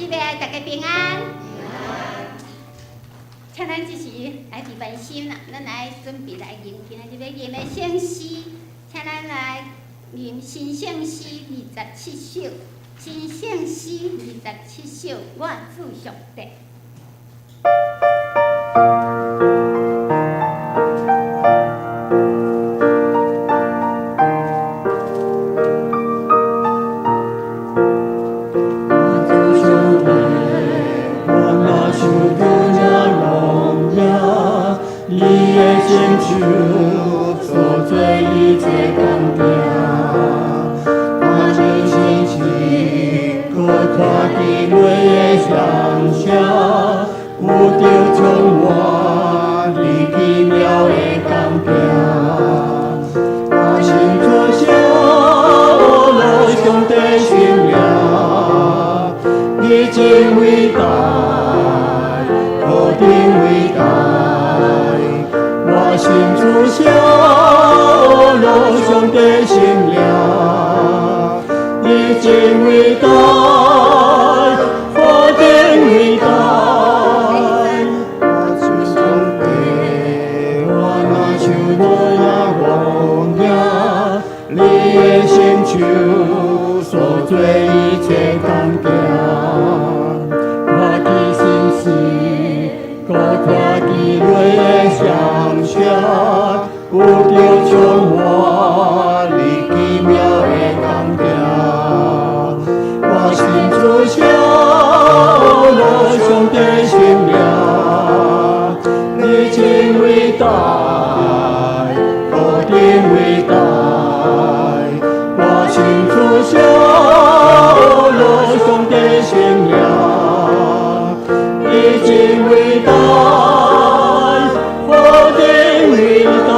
拜，大家平安。請咱這時來佇關心啦，咱來準備來吟今仔日欲吟的聖詩，請咱來吟新聖詩二十七首，新聖詩二十七首，我主上帝。你的成就所做一切工行，看見星星，閣看見雷的響聲，有著充滿你奇妙的工行。我心做聲，阿上帝聖名，你真偉大，何等偉大！我心主聲，阿上帝聖名，你真偉大，何等偉大！我主上帝，我若受我也榮耀，你的成就所做一切工行，看見星星，閣看見雷的響聲，有著充滿你奇妙的工行。我心主聲，阿上帝聖名，你真偉大，何等偉大！我心主聲，阿上帝聖名，你真偉大，何等偉大！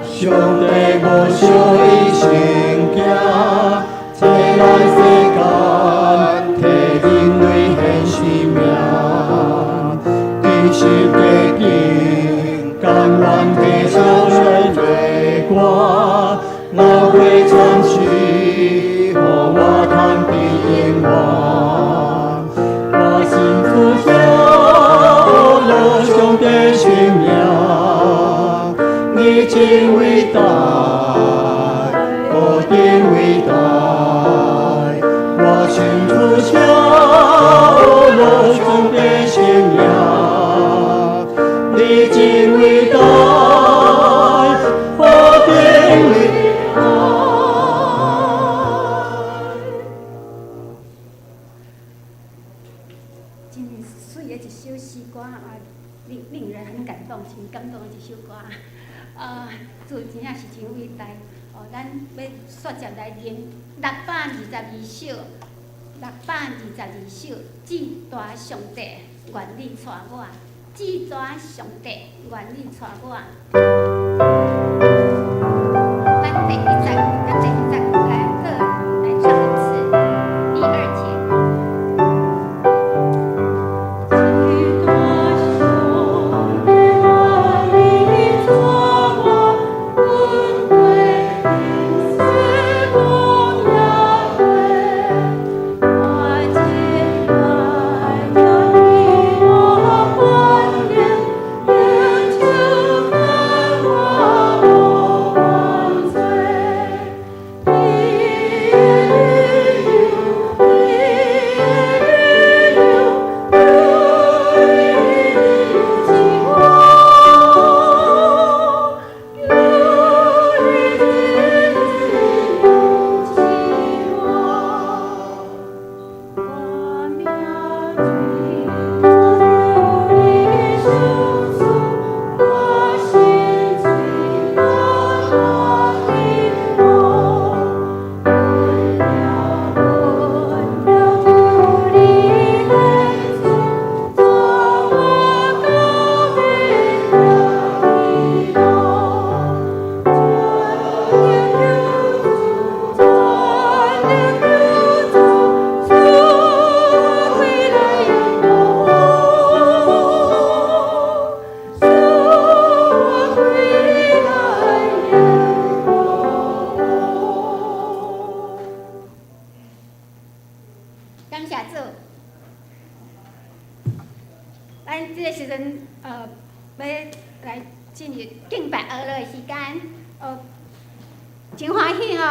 上帝無小伊成行，這來世間替人類獻生命，其實地頂甘願替上罪過，流血慘死，予我通得永活。我心主聲，阿上帝聖名，你真偉大，何等偉大！我心主聲，阿上帝聖名，你真偉大，何等偉大！真媠的一首詩歌啊，令人很感動，真感動的一首歌。啊，主真正是真偉大。哦，咱欲煞接來吟622首，622首，至大上帝，願你帶我，至大上帝，願你帶我。咱第一節，咱第一節來各來唱一次，一二節。至大上帝願你帶我，阮過天死曠野地，看見愛將你我關聯，用手牽我。咱這個時陣，欲來進入敬拜哀樂的時間，真歡喜吼！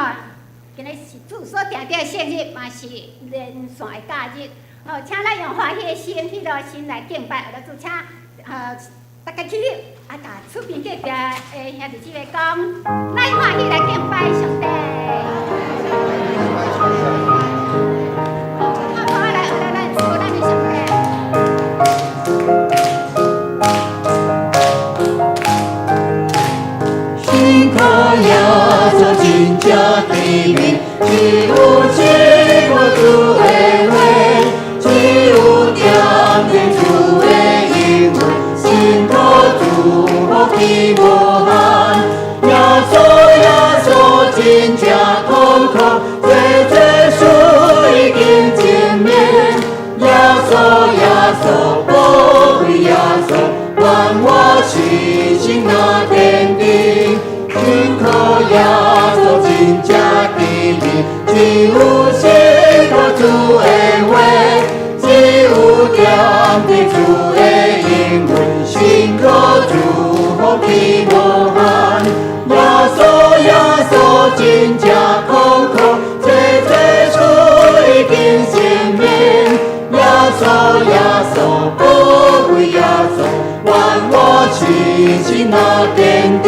今日是主所定的聖日，嘛是連線的假日。哦，請咱用歡喜的心、喜樂的心來敬拜哀樂主，請大家起立，啊，共厝邊隔壁的兄弟姊妹講，咱歡喜來敬拜上帝。好，來來來，主咱的上帝。信靠耶穌真正奇妙，只有這個主的話，只有踮佇主的應允，信靠祝福去無限。耶穌耶穌真正可靠，這這事已經證明。耶穌耶穌寶貴耶穌，願我信心若堅定。信靠耶穌真正奇妙，只有信靠主的話，只有踮佇主的應允，信靠祝福去無限。耶穌耶穌真正可靠，這這事已經證明。耶穌耶穌寶貴耶穌，願我信心若堅定。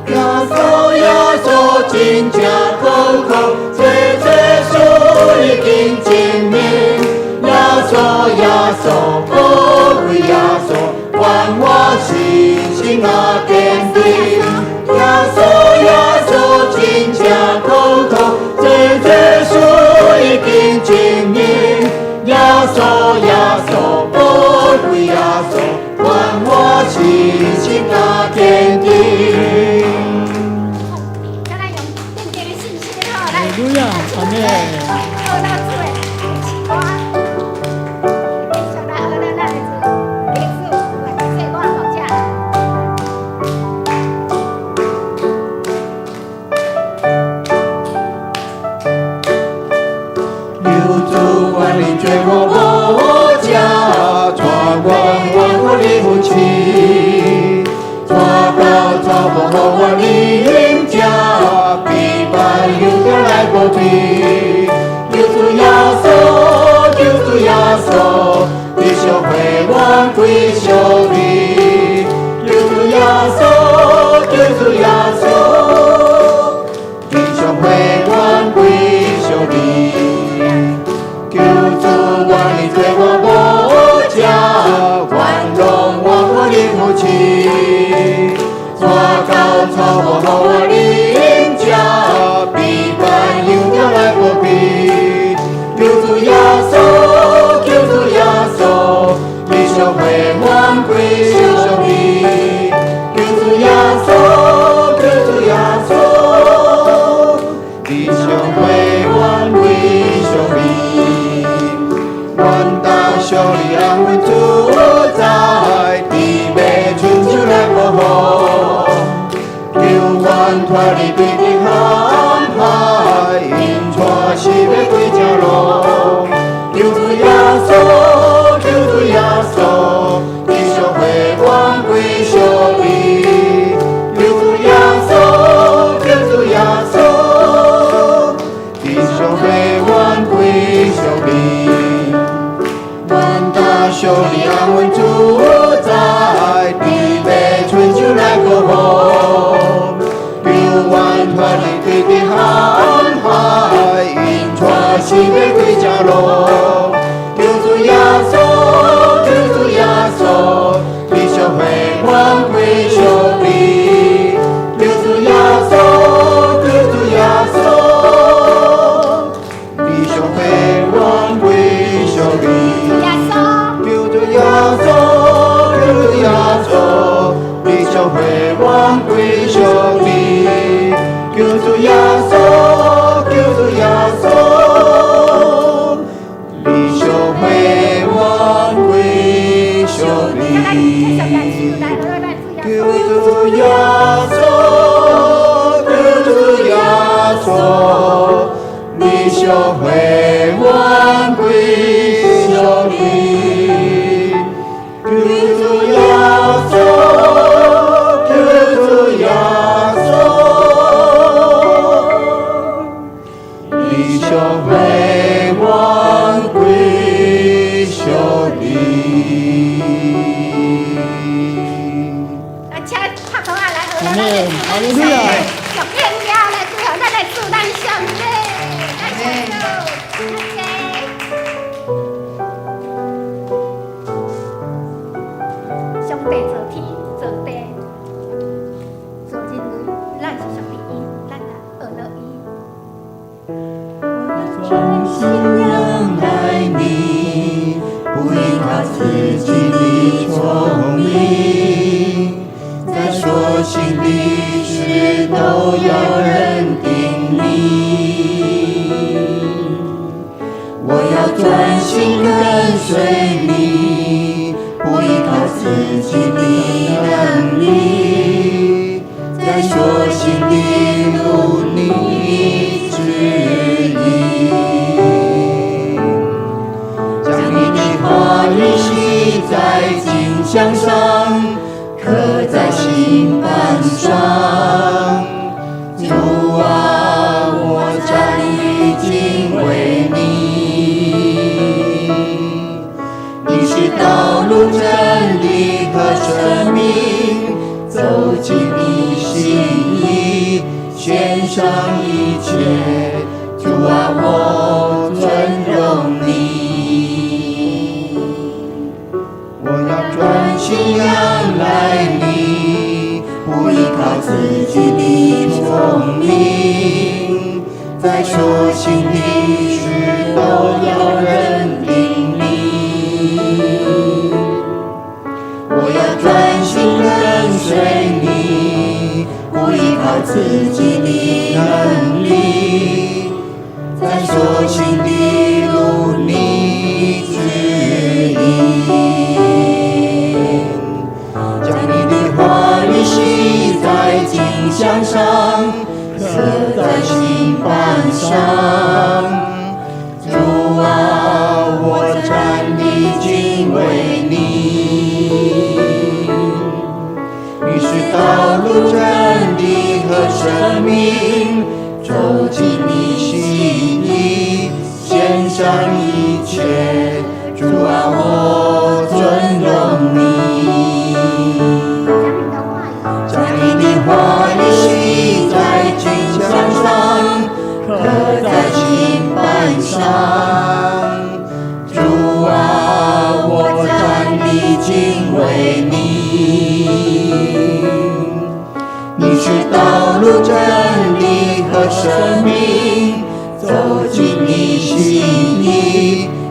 耶穌耶穌真正可靠，這這事已經證明。耶穌耶穌寶貴耶穌，願我信心若堅定。耶穌耶穌真正可靠，這這事已經證明。耶穌耶穌寶貴耶穌，願我信心若堅定。請咱用堅定的信心吼，來。哈利路亞，阿們。學咱主的詩歌，繼續來學咱的主，基主來說我牧者。求主願你做我牧者，帶我往我的父親，帶到草坡予我啉食，備辦羊羔來補肥。求主耶穌，求主耶穌，你相會願歸屬你。求主耶穌，求主耶穌，你相會願歸屬你。求主願你做我牧者，願榮我的父親，帶到草坡予我啉食，備辦羊羔來補肥。求主耶穌，求主耶穌，你相會願歸屬你。求主耶穌，求主耶穌，你相會願歸屬你。願大上你安穩主宰，地欲春秋來保護，求阮脫離對敵陷害，引帶死欲歸正路。求主耶穌，求主耶穌，你相會願歸屬你。求主耶穌，求主耶穌，你相會願歸屬你。願大上你安穩主宰，地欲春秋來保護，求阮脫離對敵陷害，引帶死欲歸正路。求主耶穌，求主耶穌，你相會願歸屬你。求主耶穌，求主耶穌，你相會願歸屬你。耶穌，求主耶穌，求主耶穌，你相會願歸屬你。求主耶穌，求主耶穌，你相會願歸屬你。請咱繼續來手來學咱主耶求主耶穌，求主耶穌，你相會願歸屬你。求哈利路亞。祝榮耀來歸予咱的主，咱上帝，感謝主，感謝。上帝造天造地造人類，咱是屬於伊，咱來學了伊。專心仰賴你，不依靠自己的聰明，在所行的事都要認定你。我要專心跟隨你，不依靠自己的能力，在所行的路你指引。將你的話語寫在經牆上，刻在心版上。主啊，我站立敬畏你。你是道路真理和生命，走進你心意，獻上一切。主啊，我尊榮你。我要專心仰賴你，不依靠自己的聰明，在所行的事都要認定你。我要專心跟隨你，不依靠自己的能力，在所行的路你指引。將你的話語寫在經牆上，刻在心版上。主啊，我站立敬畏你。你是道路真理和生命，走進你心意，獻上一切。主啊，我尊榮你。將你的話語，將你的話語寫在經牆上，刻在心版上。主啊，我站立敬畏你。你是道路真理和生命，走進你心意，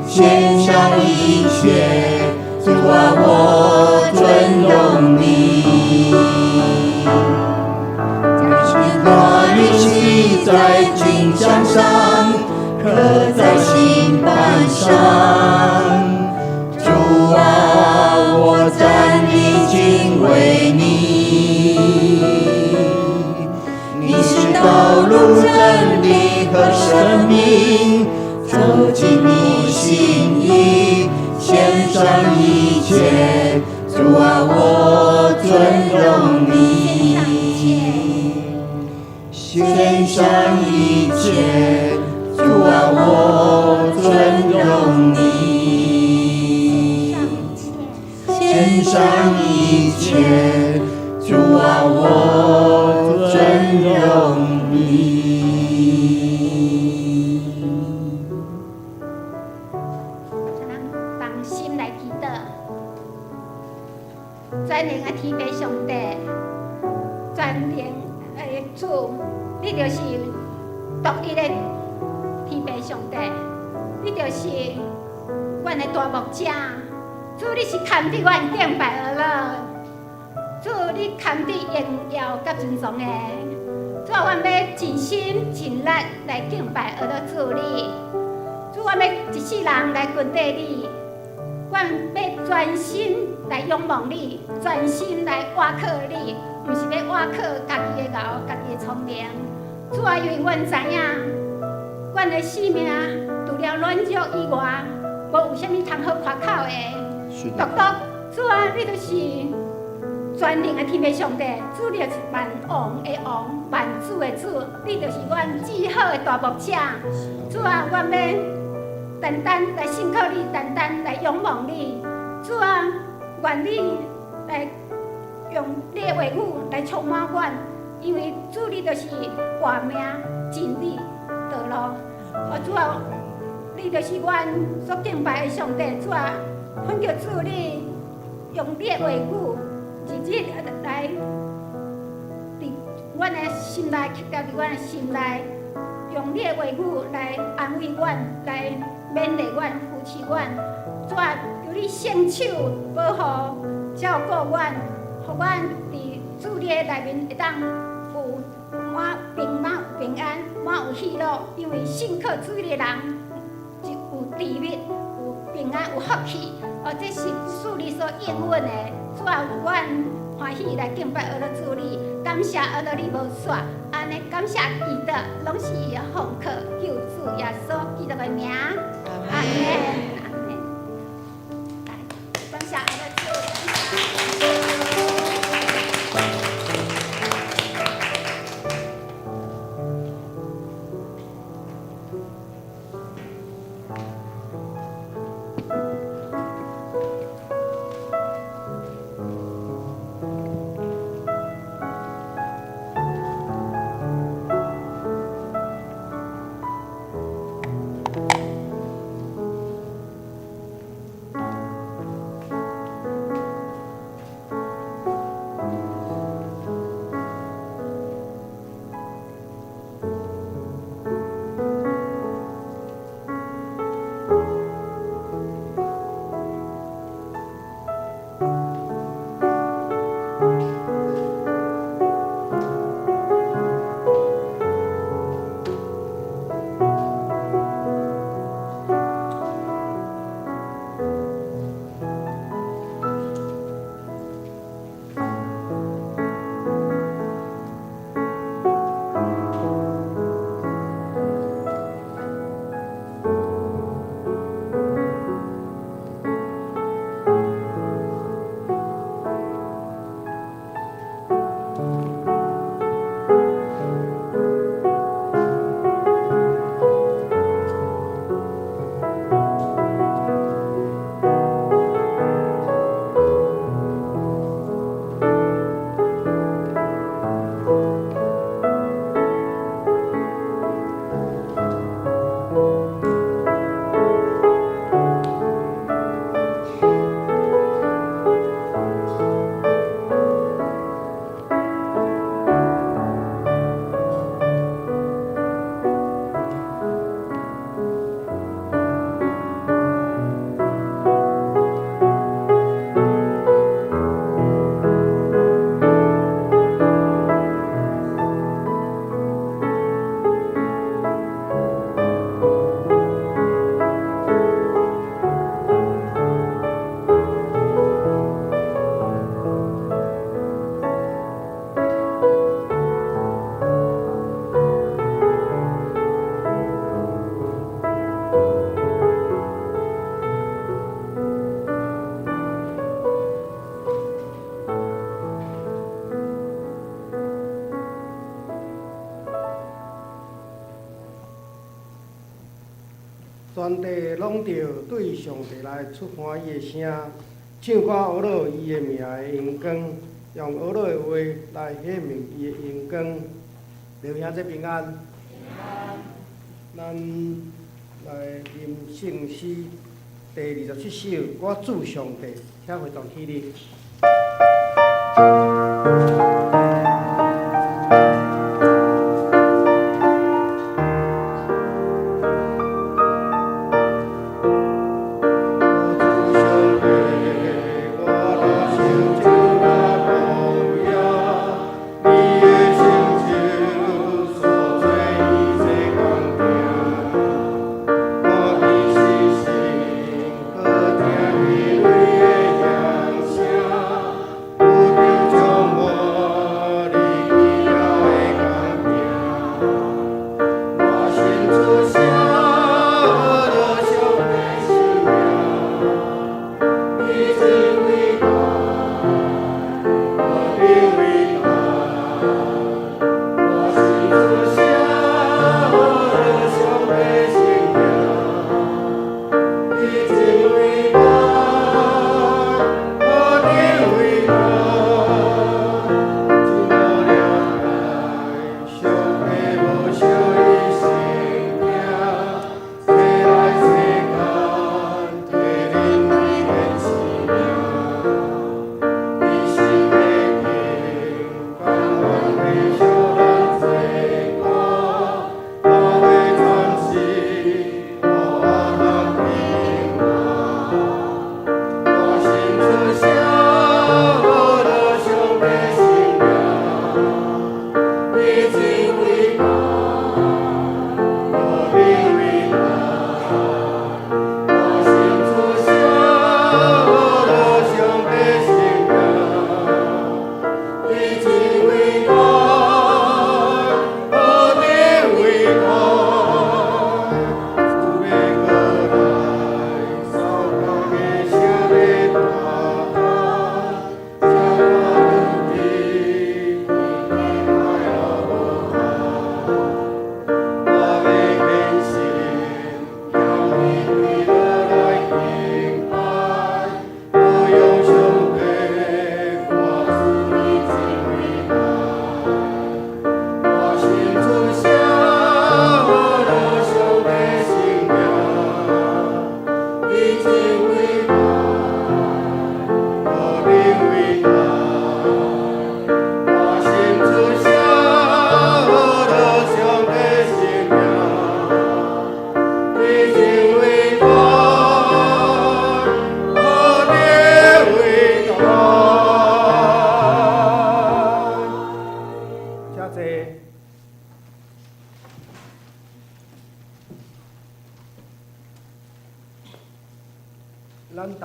獻上一切。主啊，我尊榮你。將你話語寫在經牆上，刻在心版上。主啊，我站立敬畏你。你是道路真理和生命，走進你心意，獻上一切。主啊，我尊榮你。獻上一切，獻上一切，主啊，我尊榮你。獻獻上一切，主啊，我尊榮你。咱同心來祈禱，全能的天父上帝，全能的主，你就是獨一的天父上帝，你就是阮的大牧者。主，你是堪得阮敬拜的了。主，你堪得榮耀佮尊崇的。主啊，阮欲盡心盡力來敬拜阿樂主你。主，阮欲一世人來跟綴你，阮欲專心來仰望你，專心來倚靠你，毋是欲倚靠家己的𠢕、家己的聰明。主啊，因為阮知影，阮的性命除了軟弱以外，無有啥物通好誇口的。是的獨獨主啊，你就是全能的天父上帝，主你就是萬王的王，萬主的主，你就是阮至好的大牧者。主啊，阮欲單單來信靠你，單單來仰望你。主啊，願你來用你的話語來充滿阮，因為主你就是活命真理道路。哦，主啊，你就是阮所敬拜的上帝。主啊，懇求主你用你的話語，日日來佇阮的心內，刻牢佇阮的心內，用你的話語來安慰阮，來勉勵阮，扶持阮。主啊，求你聖手保護照顧阮，予阮佇主你的內面會當有滿平滿有平安，滿有喜樂，因為信靠主的人就有甜蜜、有平安、有福氣。哦，這是主你所應允的。主啊，阮歡喜來敬拜阿樂主你，感謝阿樂你無煞，按呢感謝基督，攏是奉靠救主耶穌基督的名。阿門。阿門。來，感謝阿樂主。全地攏著對上帝來出歡喜的聲，唱歌呵咾伊的名的榮光，用呵咾的話來顯明伊的榮光。弟兄姊平安。咱來吟聖詩第27首，我主上帝，請會眾起立。我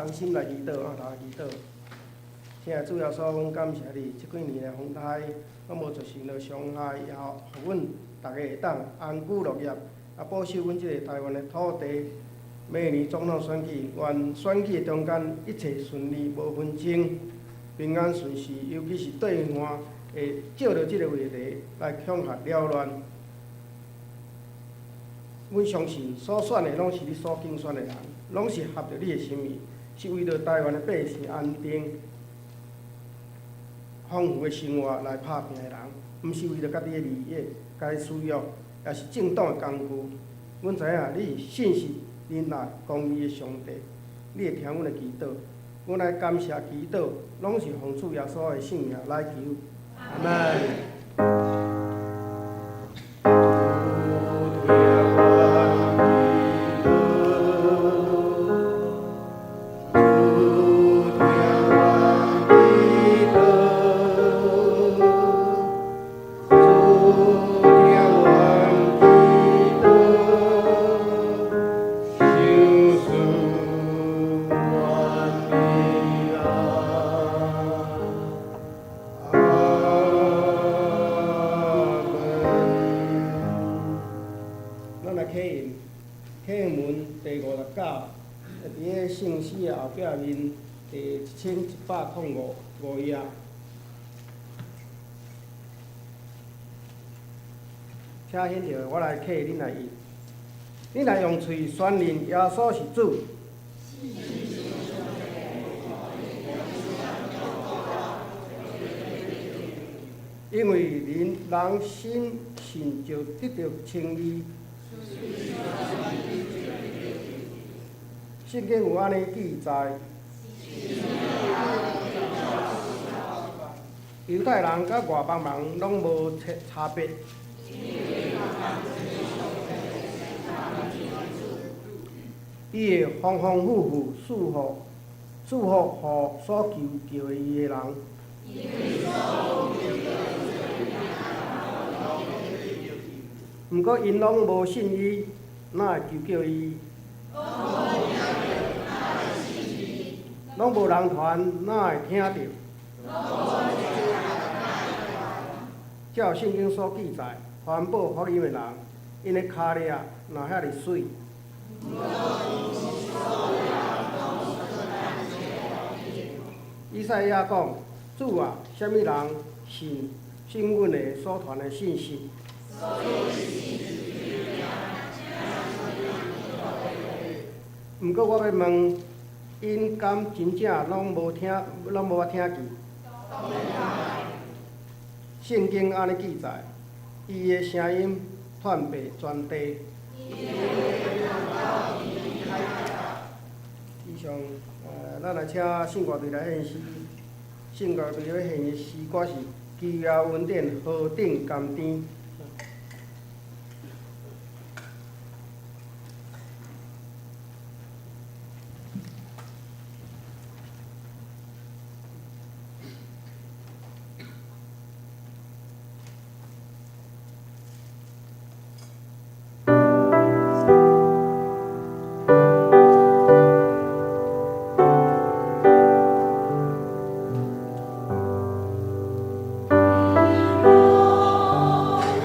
同心來祈禱，啊，來祈禱。親愛主耶穌，阮感謝你，這幾年的風颱，攏無造成著傷害，也予阮逐家會當安居樂業，啊，保守阮這个台灣的土地。明年總統選舉，願選舉中間一切順利，無紛爭，平安順遂。尤其是對岸會藉著這个話題來恐嚇擾亂。阮相信所選的攏是你所揀選的人，攏是合著你的心意，是為著台灣的百姓安定、豐富的生活來拍拚的人，毋是為著家己的利益、家己私欲，抑是政黨的工具。阮知影你是信實、仁愛、公義的上帝，你會聽阮的祈禱。阮來感謝祈禱，攏是奉主耶穌的聖名來求。阿們。咱來啟用啟用文第59，佇个聖詩的後壁面第1105五頁。請現著我來啟恁來印，恁來用喙宣認耶穌是主。因為人心信就得著稱義。聖經有按呢記載：猶太人佮外邦人攏無差別。伊會豐豐富富賜福予所求叫伊的人。毋過𪜶攏無信伊，哪會求叫伊？攏無人傳，哪會聽著？照聖經所記載，傳報福音的人，𪜶的跤跡若遐爾媠。以賽亞講：主啊，啥物人信信阮的所傳的信息？毋過我欲問，𪜶敢真正攏無聽，攏無捌聽見？聖經按呢記載，伊的聲音傳遍全地。以上，咱來請聖歌隊來獻詩。聖歌隊欲獻的詩歌是《基督恩典何等甘甜》。基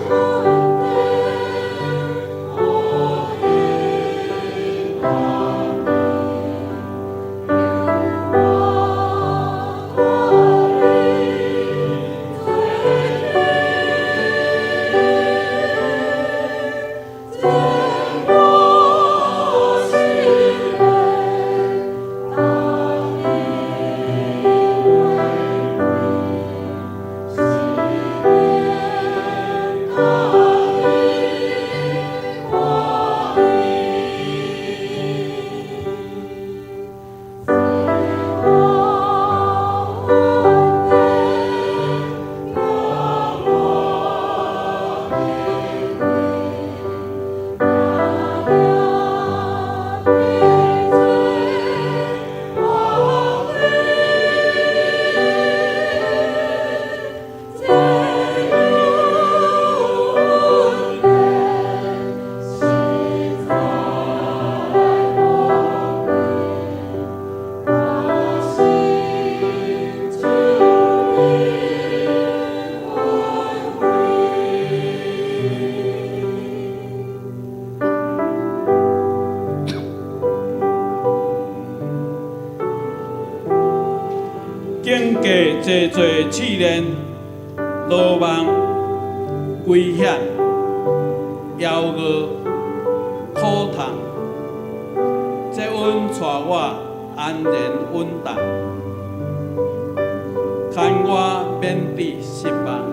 經過濟濟試煉、魯莽、危險、枵餓、苦痛，這阮帶我安然穩當，牽我免致失望。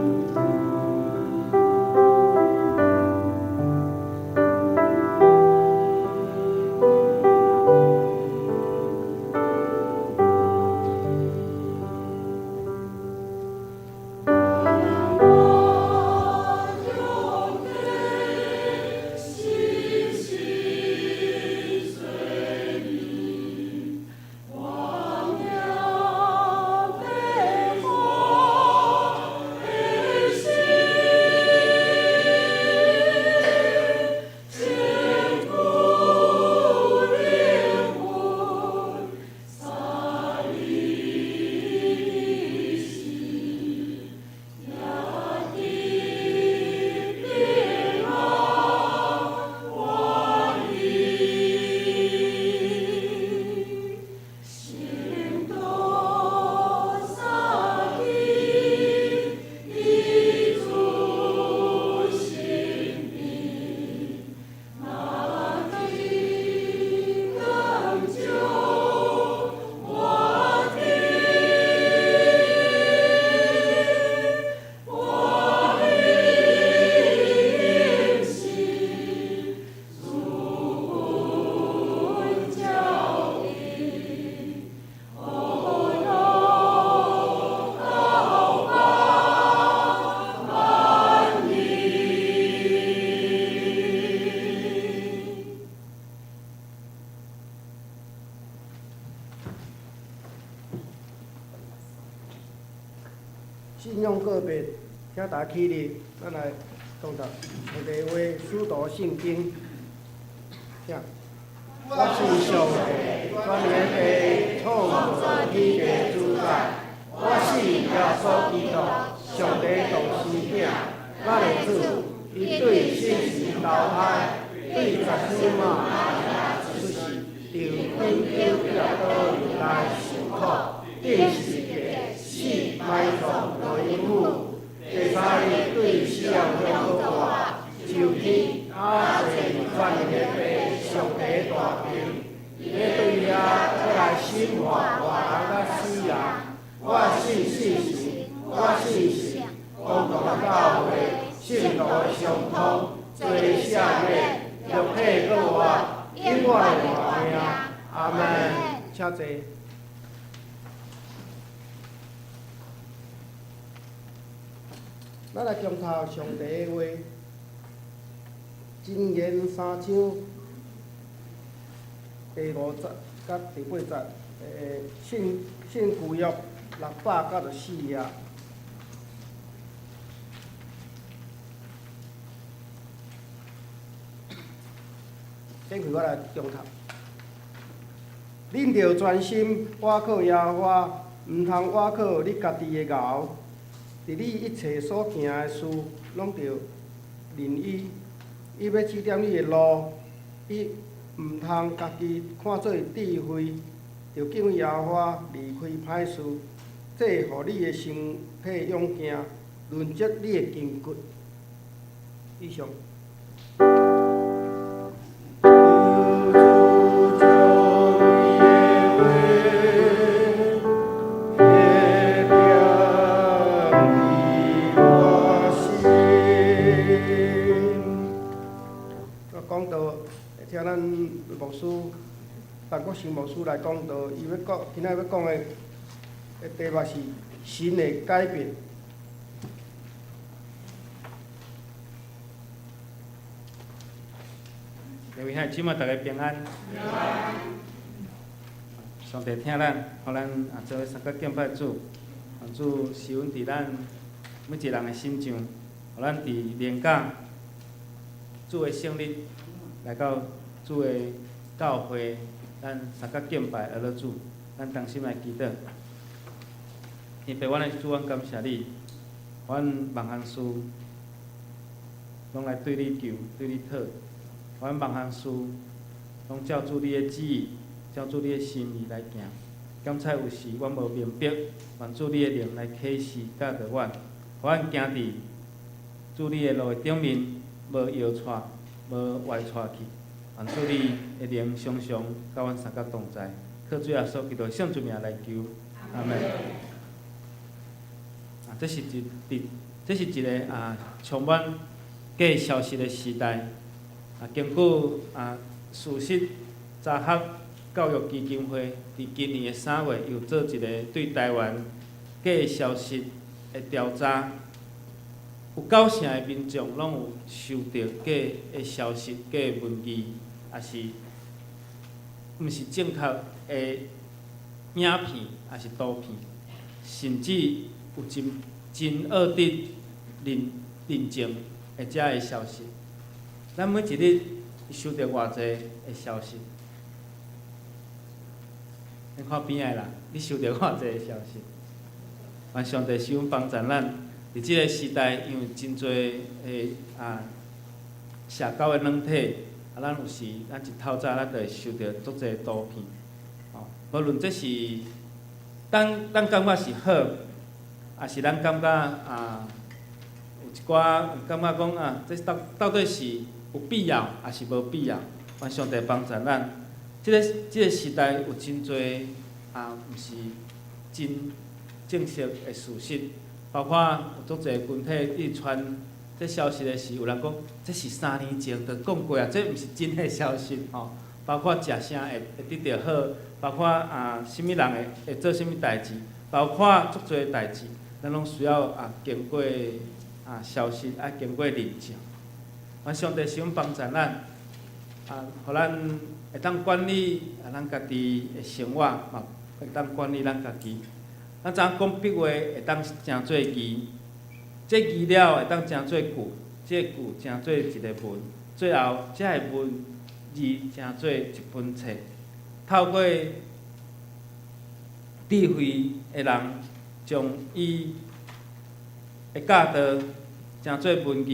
信仰告白，請大家起立，咱來誦讀上帝話，使徒信經。請。我信上帝，全能的父，創造天地主宰。我信耶穌基督，上帝獨生子，咱的主，伊對聖神投胎，對十四瑪利亞出世，受本丟彼拉多來受苦，釘十字架，死埋葬落陰府，第三日對死人中復活，上天，阿坐佇全能的父上帝大權，伊欲對遐閣來審判活人佮死人。我信聖神，我信聖公共教會，聖徒的相通，罪的赦免，肉體的復活，永遠的活命。阿門。請坐。咱來誦讀上帝的話，箴言三章第五節佮第八節，聖聖舊約694頁。先開我來誦讀。恁著專心倚靠耶和華，毋通倚靠你家己的𠢕。佇你一切所行的事，攏著認伊，伊欲指點你的路。伊毋通家己看做智慧，著敬畏耶和華，離開歹事，這會予你的身體勇健，潤澤你的筋骨。以上。求主將伊的話顯佇我心。我講道，聽咱牧師陳國生牧師來講道，伊欲講，今仔欲講的題目是神的改變。各位兄弟姊妹，大家平安。上帝疼咱，予咱啊做伙相佮敬拜主，主施恩佇咱每一个人的身上，予咱佇連假主的聖日來到主的教會，咱相佮敬拜阿樂主，咱同心來祈禱。天父，阮的主，阮感謝你，阮萬項事攏來對你求，對你討。阮萬項事攏照主你的旨意，照主你的心意來行。检察有時阮無明白，願主你的靈來啟示教導阮，予阮行佇主你的路的頂面，無搖掣，無歪掣去。願主你的靈常常佮阮相佮同在，靠主耶穌基督聖主名來求，阿門。啊，這是一个充滿假消息的時代。啊，根據事實查核教育基金會佇今年的3月有做一個對台灣假消息的調查，有九成的民眾攏有收著假的消息、假的文字，抑是毋是正確的影片，抑是圖片，甚至有真真惡質認認證的遮的消息。咱每一日收著偌濟的消息？你看邊仔啦，你收著偌濟的消息？願上帝賜阮幫助咱，佇這个時代，因為真濟的社交的軟體，咱有時咱一透早，咱就會收著足濟圖片。哦，無論這是咱感覺是好，抑是咱感覺有一寡感覺講啊，這到底是有必要，抑是無必要？願上帝幫助咱。這個時代有真濟毋是真正式的事實，包括有足濟群體一直傳這消息的時，有人講這是3年前就講過啊，這毋是真的消息吼。包括食啥會得著好，包括啥物人會做啥物代誌，包括足濟代誌，咱攏需要經過消息，愛經過認證。願上帝賜阮幫助咱，予咱會當管理咱家己的生活，嘛會當管理咱家己。咱知影講筆畫會當成做字，這字了會當成做句，這句成做一个文，最後這个文字成做一本冊。透過智慧的人，將伊的教導成做文字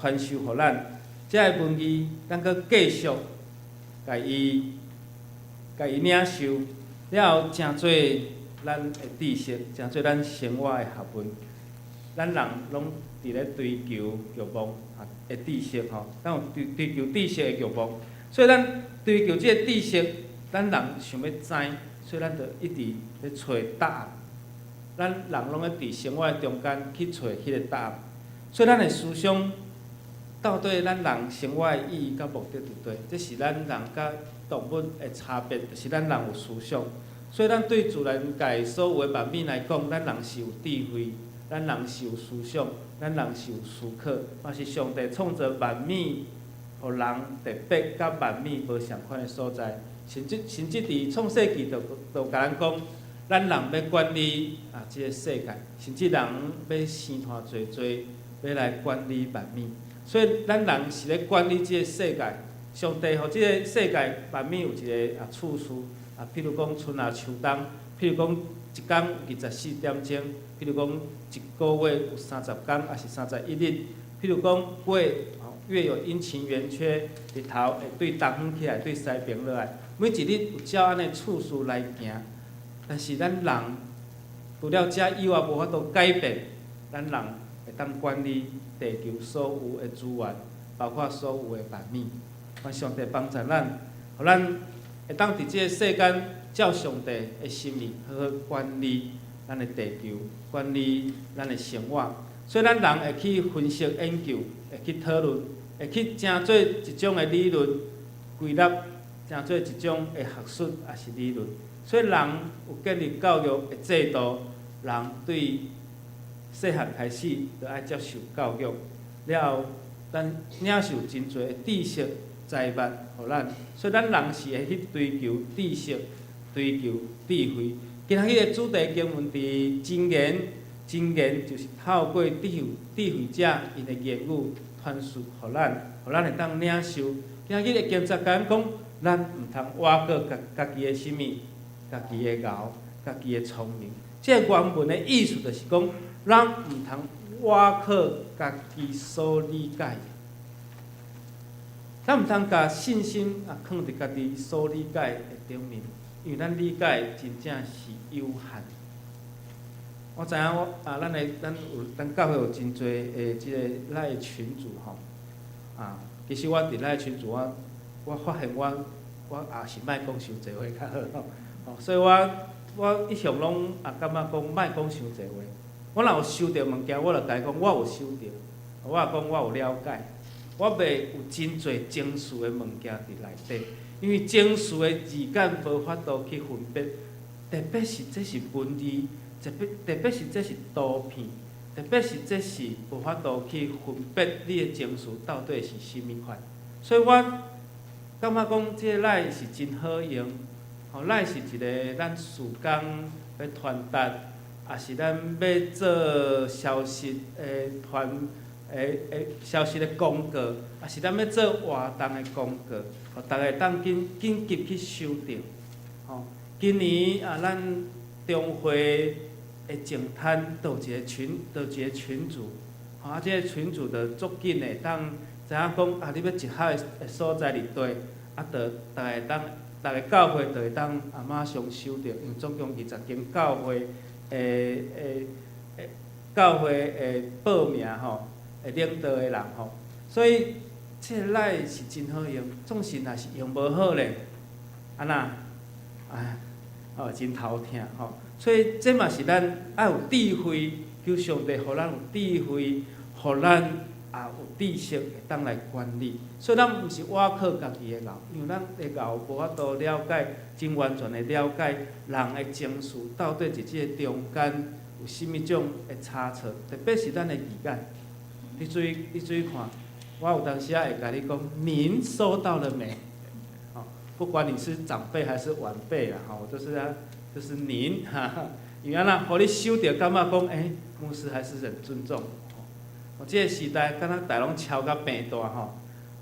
傳授予咱。這个文字，咱閣繼續共伊領受了後，成做咱的知識，成做咱生活的學問。咱人攏佇咧追求欲望的知識吼，咱有追求知識的欲望，所以咱追求這个知識，咱人想欲知，所以咱就一直咧揣答案。咱人攏咧佇生活中間去揣彼个答案，所以咱的思想到底咱人生活的意義佮目的佇佗？這是咱人佮動物的差別，就是咱人有思想。所以咱對自然界所有的萬物來講，咱人是有智慧，咱人是有思想，咱人是有思考，嘛是上帝創造萬物，予人特別佮萬物無仝款的所在。甚至佇創世記就共咱講，咱人欲管理這个世界，甚至人欲生湠濟濟，欲來管理萬物。所以咱人是咧管理這个世界。上帝予這个世界萬物有一个次序，譬如講春夏秋冬，譬如講一工24點鐘，譬如講一個月有30工，抑是31日，譬如講月有陰晴圓缺，日頭會對東方起來，對西爿落來，每一日有照按呢次序來行。但是咱人除了這以外無法度改變，咱人會當管理地球所有的資源，包括所有的萬物。願上帝幫助咱，予咱會當佇這个世間照上帝的心意，好好管理咱的地球，管理咱的生活。所以咱人會去分析研究，會去討論，會去成做一種的理論，歸納成做一種的學術，抑是理論。所以人有建立教育的制度，人對細漢開始就愛接受教育，了後咱領受真濟的知識財物予咱，所以咱人是會去追求知識、追求智慧。今仔日的主題經文佇箴言，箴言就是透過智慧者𪜶的言語傳述予咱，予咱會當領受。今仔日的經節共咱講，咱毋通倚靠家己的啥物？家己的𠢕，家己的聰明。這個原文的意思就是講，咱毋通倚靠家己所理解的，咱毋通共信心囥佇家己所理解的頂面，因為咱理解真正是有限。我知影我啊，咱的咱有咱教會有真濟的這个 LINE 群組吼，啊，其實我佇 LINE 群組我發現我也是莫講傷濟話較好吼，所以我一向攏也感覺講莫講傷濟話。我若有收著物件，我就共伊講我有收著，我也講我有了解。我袂有真濟情緒的物件佇內底，因為情緒的字眼無法度去分別，特別是這是文字，特別是這是圖片，特別是這是無法度去分別你的情緒到底是啥物款。所以我感覺講這個 LINE 是真好用，吼，LINE 是一个咱事工欲傳達，抑是咱欲做消息的傳。的消息的公告，抑是咱欲做活動的公告，予逐家當緊緊急去收著。吼，今年啊，咱中會的淨灘都有一个群，都有一个群組，吼啊，這个群組就足緊會當知影講啊，你欲集合的所在佇佗，啊，就逐家當，逐个教會就會當啊馬上收著，因為總共20間教會的教會的報名吼。會領導的人吼，所以這个 LINE 是真好用，總是若是用無好咧，按怎？哎，哦，真頭疼吼。所以這嘛是咱愛有智慧，求上帝予咱有智慧，予咱也有知識會當來管理。所以咱毋是倚靠家己的腦，因為咱的腦無法度了解，真完全的了解人的情緒到底佇這个中間有啥物種的差錯，特別是咱的語言。你注意看，我有當時仔會共你講，您收到了沒？不管你是長輩還是晚輩啊，吼，就是啊，就是您哈，因為按怎，予你收著感覺講，欸，牧師還是很尊重。哦，這个時代敢若逐攏超甲變大吼，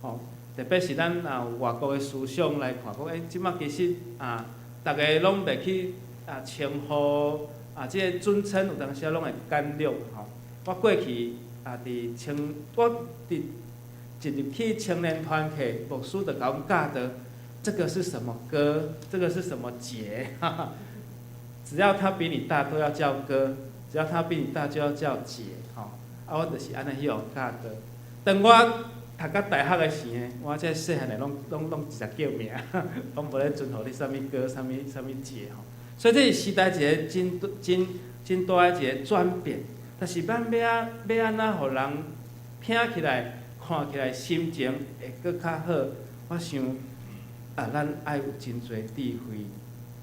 吼，特別是咱啊外國的思想來看，講欸，這擺其實啊，逐家攏袂去啊稱呼啊，這个尊稱有當時仔攏會簡略吼。我過去啊，佇青，我佇一入去青年團契，牧師就共阮教導，這個是什麼哥，這個是什麼姐，哈哈，只要他比你大都要叫哥，只要他比你大就要叫姐，吼。啊，我就是按呢彼予教導。當我讀到大學的時呢，我這細漢的攏直接叫名，攏無咧尊呼你啥物哥、啥物啥物姐吼。所以這是時代一个真真真大的一个轉變。但是咱欲按欲按怎予人聽起來、看起來心情會閣較好？我想啊，咱愛有真濟智慧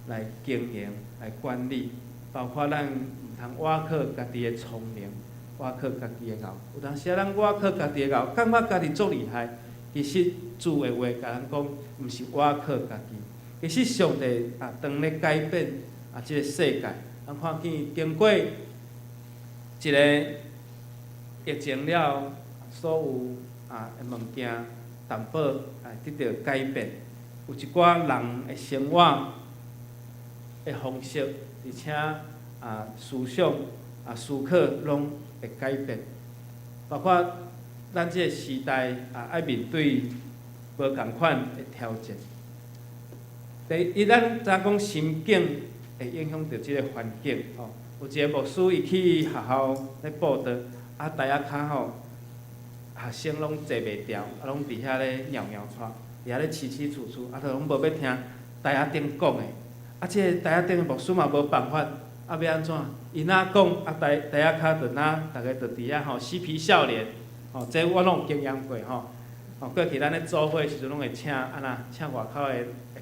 來經營、來管理，包括咱毋通倚靠家己的聰明，倚靠家己的𠢕。有當時仔咱倚靠家己的𠢕，感覺家己足厲害，其實主的話共咱講，毋是倚靠家己。其實上帝啊，當咧改變啊，這个世界，咱看見經過一个疫情了，所有啊的物件淡薄啊得著改變，有一寡人的生活的方式，而且啊思想啊思考攏會改變，包括咱這个時代啊愛面對無仝款的挑戰。第一，咱知影講心境會影響著這个環境吼。有一个牧師伊去學校咧佈道，啊，台仔跤吼，學生攏坐袂牢，啊，攏佇遐咧蟯蟯掣，佇遐咧起起厝厝，啊，都攏無欲聽台仔頂講的。啊，這个台仔頂的牧師嘛無辦法，啊，欲按怎？伊若講，啊，台台仔跤就若，逐家就佇遐吼嬉皮笑臉，吼，這我攏有經驗過吼。吼，過去咱咧組會時陣攏會請按怎，請外口的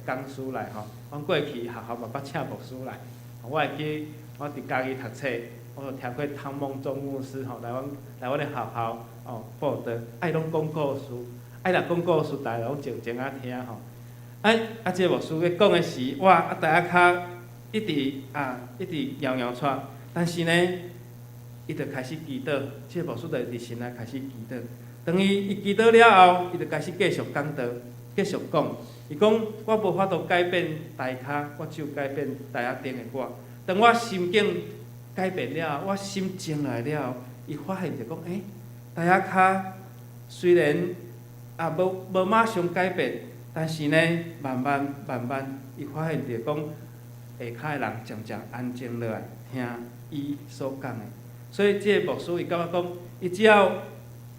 講師來吼。阮過去學校嘛捌請牧師來，我會記我佇嘉義讀冊，我有聽過湯夢中牧師吼來阮的學校哦佈道，啊伊攏講故事，啊伊若講故事，逐家攏靜靜仔聽吼。啊啊，這个牧師咧講的時，哇，啊台仔跤一直啊一直搖搖掣，但是呢，伊就開始祈禱，這个牧師就佇心內開始祈禱。當伊祈禱了後，伊就開始繼續講道，繼續講。伊講我無法度改變台跤，我只有改變台仔頂的我。當我心境改變了後，我心靜來了後，伊發現就講，欸，台仔跤雖然也無馬上改變，但是呢，慢慢慢慢，伊發現著講下跤的人漸漸安靜落來，聽伊所講的。所以這个牧師伊感覺講，伊只要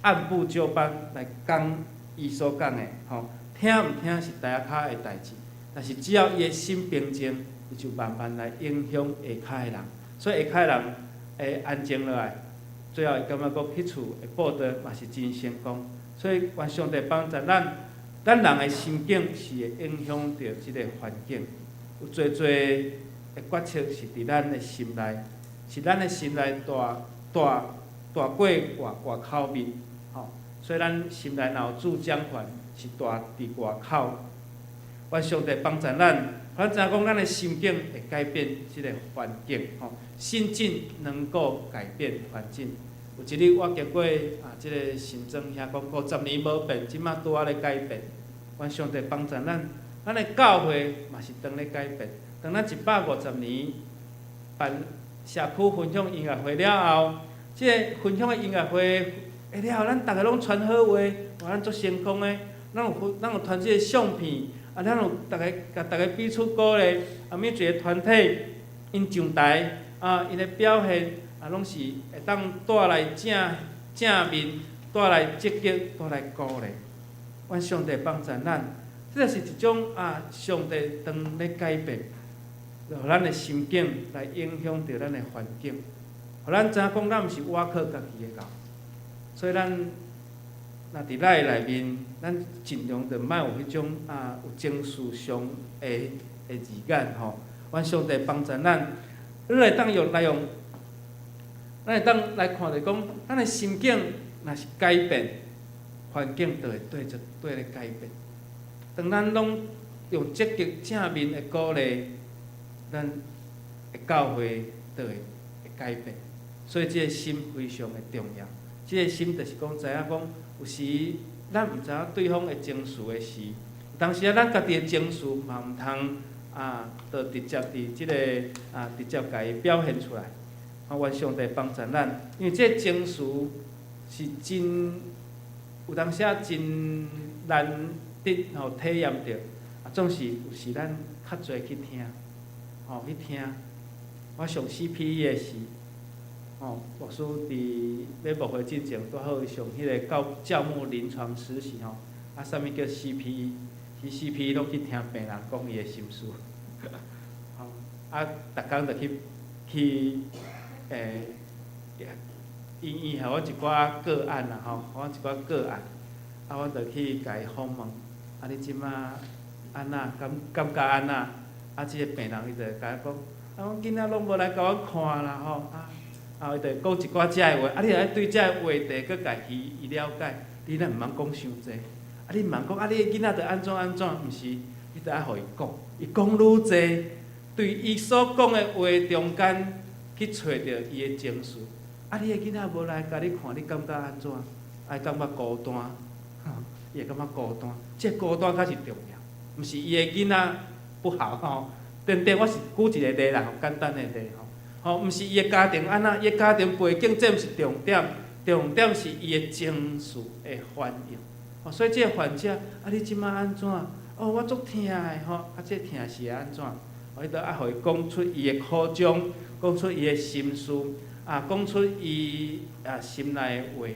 按部就班來講伊所講的，吼，聽毋聽是台仔跤的代誌，但是只要伊的心平靜，伊就慢慢來影響下跤的人。所以下跤的人會安靜落來，最後伊感覺講彼次的佈道嘛是真成功。所以願上帝幫助咱，咱人的心境是會影響著這个環境。有濟濟的決策是佇咱的心內，是咱的心內大大大過外外口面，吼。所以咱心內若有主掌權，是大佇外口。願上帝幫助咱，咱知影講咱的心境會改變這個環境，吼。心境能夠改變環境。有一日我經過啊，這个新莊遐講50年無變，這馬拄仔咧改變。願上帝幫助咱，咱的教會嘛是當咧改變。當咱150年辦社區分享音樂會了後，這个分享的音樂會會了後，咱逐个攏傳好話，哇，咱足成功的。咱有傳這个相片，啊，咱有逐个共逐个彼此鼓勵，啊，每一个團體𪜶上台，啊，𪜶的表現啊，攏是會當帶來正正面，帶來積極，帶來鼓勵。願上帝幫助咱，這個是一種啊，上帝當咧改變，予咱的心境來影響著咱的環境，予咱知影講，咱毋是倚靠家己的𠢕，所以咱若佇咱的內面，咱盡量就莫有彼種啊有情緒上的的字眼吼。願上帝幫助咱，你會當用來用，咱會當來看著講，咱的心境若是改變，環境就會對著對咧改變。當咱攏用積極正面的鼓勵，咱的教會就會會改變。所以這个心非常的重要。這个心就是講，知影講，有時咱毋知影對方的情緒的時，當時啊，咱家己的情緒嘛毋通啊，就直接佇這个啊，直接共伊表現出來。啊，願上帝幫助咱，因為這个情緒是真有當時啊，真難得吼體驗著。啊，總是有時咱較濟去聽，吼去聽。我上 CPE 的時，吼牧師佇欲牧會進前，拄好上彼个教教牧臨床實習吼。啊，啥物叫 CPE？去 CPE 攏去聽病人講伊的心事。吼，啊，逐工就去去醫院予阮一寡個案啦吼，予阮一寡個案，啊，阮就去共伊訪問。啊，你這馬按怎？感感覺按怎？啊，這个病人伊就會共我講，啊，阮囡仔攏無來共阮看啦吼，啊，啊，伊就講一寡這个話，啊，你著愛對這個話題閣共伊伊了解，你若毋通講傷濟，啊，你毋通講啊，你的囡仔著按怎按怎，毋是，你著愛予伊講，伊講愈濟，對伊所講的話中間去揣著伊的情緒。啊，你的囡仔無來共你看，你感覺按怎？啊，伊感覺孤單，伊會感覺孤單，這孤單較是重要，毋是伊的囡仔不好吼。等等，我是舉一个例啦，簡單的例吼。吼，毋是伊的家庭按怎，伊的家庭背景這毋是重點，重點是伊的情緒的反應。吼，所以這个患者，啊，你這馬按怎？哦，我足疼的吼，啊，這疼是按怎？哦，你著愛予伊講出伊的苦衷，講出伊的心事，啊，講出伊啊心內的話。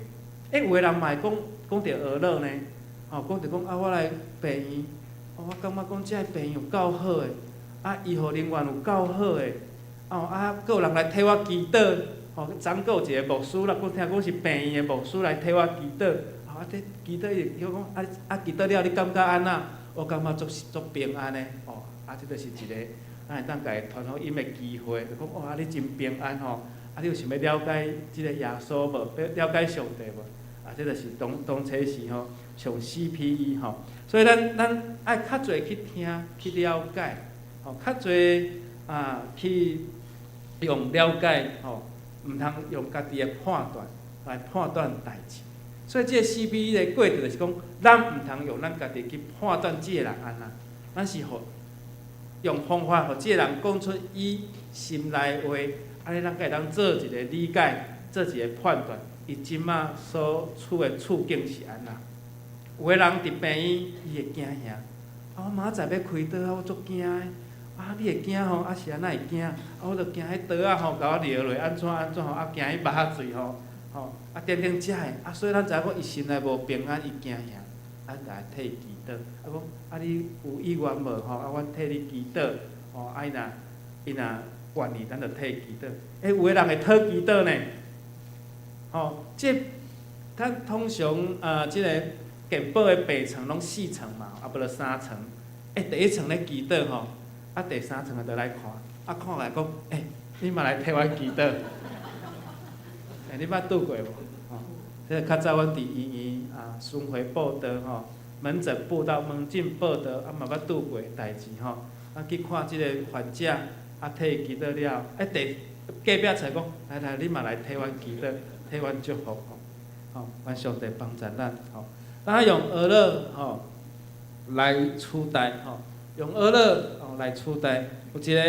欸，有的人嘛會講講著學樂呢，吼，講著講啊，我來病院，哦，我感覺講這个病院有夠好的，啊，醫護人員有夠好的，哦，啊，閣有人來替我祈禱，吼，昨閣有一個牧師啦，講聽講是病院的牧師來替我祈禱，吼，啊，這祈禱伊就講啊啊，祈禱了你感覺按怎？我感覺足足平安的，哦，啊，這就是一個咱會當共伊傳福音的機會，就講哦，啊，你真平安吼，啊，你有想欲了解這个耶穌無？欲了解上帝無？啊，這就是當當初時吼上 CPE 吼，所以咱咱愛較濟去聽去了解，吼，較濟啊去用了解吼，毋通用家己的判斷來判斷代誌。所以這个 CPE 的過程就是講，咱毋通用咱家己去判斷這个人按怎，咱是予用方法予這个人講出伊心內話，按呢咱才會當做一個理解，做一個判斷，伊這馬所處的處境是按怎。有的人佇病院，伊會驚嚇，啊，我明仔載欲開刀啊，我足驚的。啊，你會驚吼？啊是按怎會驚？啊，我就驚彼刀仔吼，共我掠落，按怎按怎吼？啊，驚彼肉仔喙吼，吼，啊等等遮的，啊，所以咱知影講伊心內無平安，伊驚嚇，咱就來替伊祈禱。啊，講啊，你有意願無吼？啊，阮替你祈禱，吼，啊，伊若願意，咱就替伊祈禱。欸，有的人會討祈禱呢，吼，這咱通常啊，這個健保的病床攏四層嘛，啊，無就三層。欸，第一層咧祈禱吼，啊，第三層的就來看，啊，看來講，欸，你嘛來替阮祈禱。欸，你捌拄過無？吼，這個較早阮佇醫院啊，巡迴報道吼，門診報到、門診報到，啊嘛捌拄過代誌吼。啊，去看這個患者，啊，替伊祈禱了，欸，第隔壁出來講，來來，你嘛來替阮祈禱，替阮祝福吼。吼，願上帝幫助咱吼。咱用呵咾吼來取代吼，用呵咾吼來取代。有一個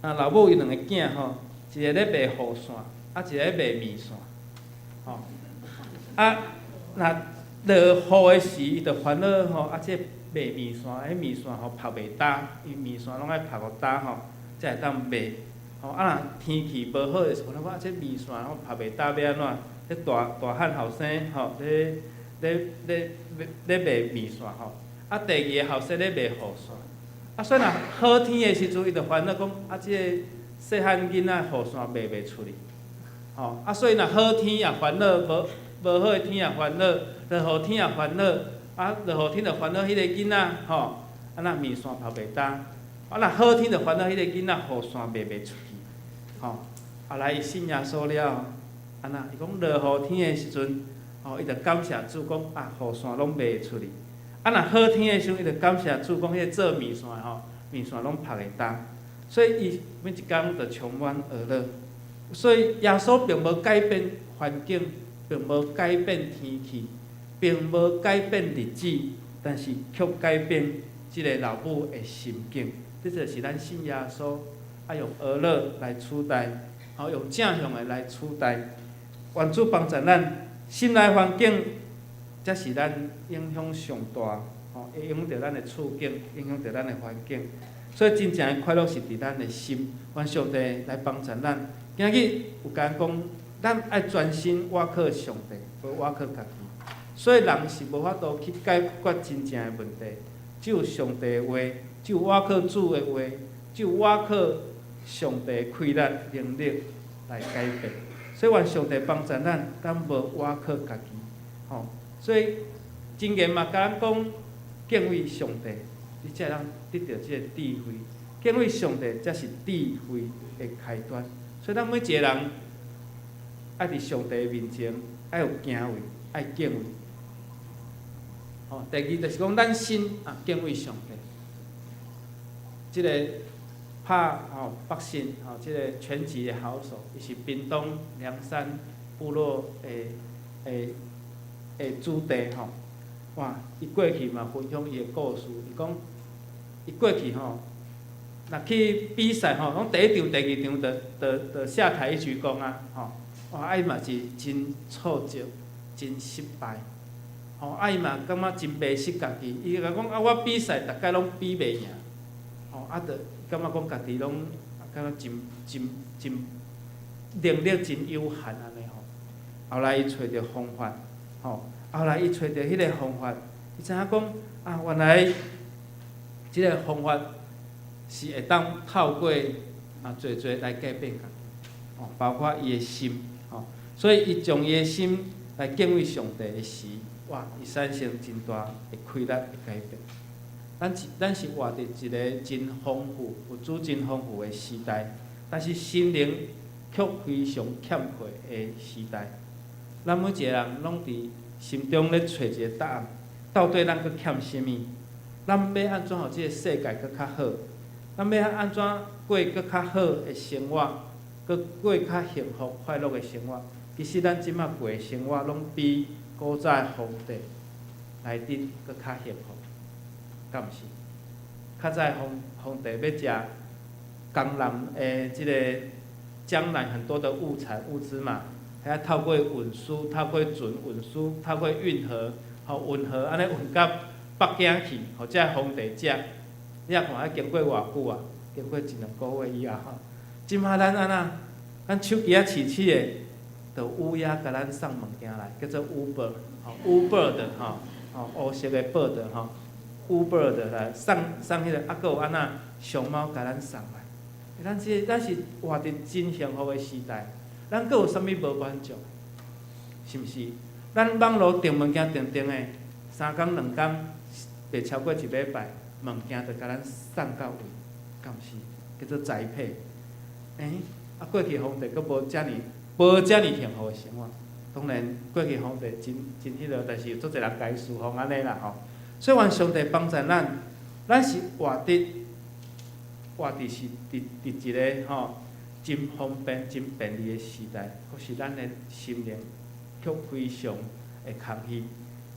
啊老母伊兩个囝吼，一個咧賣雨傘，啊一個咧賣麵線，吼。啊，若落雨的時，伊就煩惱吼，啊這賣麵線，彼麵線吼曝袂焦，伊麵線攏愛曝予焦吼，才會當賣。吼，啊若天氣無好的時陣，啊這麵線吼曝袂焦欲按怎？這大大漢後生吼，咧咧咧咧賣麵線吼，啊第二个後生咧賣雨傘。啊，所以若好天的時陣，伊就煩惱講，啊這個細漢囡仔雨傘賣袂出去，吼，啊所以若好天也煩惱，無無好的天也煩惱，落雨天也煩惱，啊落雨天就煩惱彼個囡仔吼，啊若麵線曝袂焦，啊若好天就煩惱彼個囡仔雨傘賣袂出去，吼，後來伊信耶穌了，按怎？伊講落雨天的時陣，吼，伊就感謝主講啊，雨傘攏賣出去。啊，若好天的時陣，伊就感謝主講，彼個做麵線的吼，麵線攏曝會焦。所以伊每一工就充滿呵咾。所以耶穌並無改變環境，並無改變天氣，並無改變日子，但是卻改變這个老母的心境。這就是咱信耶穌，愛用呵咾來取代，吼，用正向的來取代。願主幫助咱，心內環境，才是咱影響上大，吼，會影響著咱的處境，影響著咱的環境。所以真正的快樂是佇咱的心，願上帝來幫助咱。今日有共講，咱愛專心倚靠上帝，無倚靠家己。所以人是無法度去解決真正的問題，只有上帝的話，只有倚靠主的話，只有倚靠上帝的氣力能力來改變。所以願上帝幫助咱，咱無倚靠家己，吼。所以箴言嘛，共咱講敬畏上帝，你才會當得著這个智慧。敬畏上帝才是智慧的開端。所以咱每一个人愛佇上帝面前愛有敬畏，愛敬畏。吼，第二就是講咱心啊敬畏上帝。這个拍吼北信吼，這个拳擊的好手，伊是屏東涼山部落的的的子弟吼。哇！伊過去嘛分享伊的故事，伊講伊過去吼，若去比賽吼，攏第一場、第二場就就就下台一鞠躬啊，吼！哇！啊伊嘛是真挫折、真失敗，吼！啊伊嘛感覺真迷失家己，伊共講啊，我比賽逐擺攏比袂贏，吼！啊，就感覺講家己攏感覺真真真能力真有限按呢吼。後來伊揣著方法，吼！後來伊揣著彼个方法，伊知影講啊，原來這个方法是會當透過啊濟濟來改變家己，吼，包括伊的心，吼，所以伊將伊的心來敬畏上帝的時，哇，伊產生真大的氣力的改變。咱是活佇一个真豐富、物質真豐富的時代，但是心靈卻非常欠缺的時代。咱每一个人攏佇心中咧揣一个答案，到底咱閣欠啥物？咱欲按怎予這个世界閣較好？咱欲按怎過閣較好的生活，閣過較幸福快樂的生活？其實咱這馬過的生活，攏比古早的皇帝來得閣較幸福，敢毋是？較早皇皇帝欲食江南的這个江南很多的物產物資嘛，還要透過運輸，透過船運輸，透過運河，吼運河按呢運到北京去，予這个皇帝食。你若看愛經過偌久啊？經過一兩個月以後吼。這馬咱按怎？咱手機仔飼飼的，就烏鴉共咱送物件來，叫做 Uber，吼 Uber 的吼，吼烏色的 bird 吼，Uber 的來送送彼個，啊，閣有按怎熊貓共咱送來。咱這咱是活佇真幸福的時代，咱閣有啥物無滿足？是毋是？咱網路訂物件訂訂的，三工兩工，袂超過一禮拜，物件就共咱送到位，敢毋是？叫做栽培。欸，啊，過去皇帝閣無遮爾無遮爾幸福的生活。當然，過去皇帝真真彼落，但是有足濟人共伊侍奉按呢啦吼。所以願上帝幫助咱，咱是活佇是佇一个吼真方便、真便利的時代，可是咱的心靈卻非常的空虛。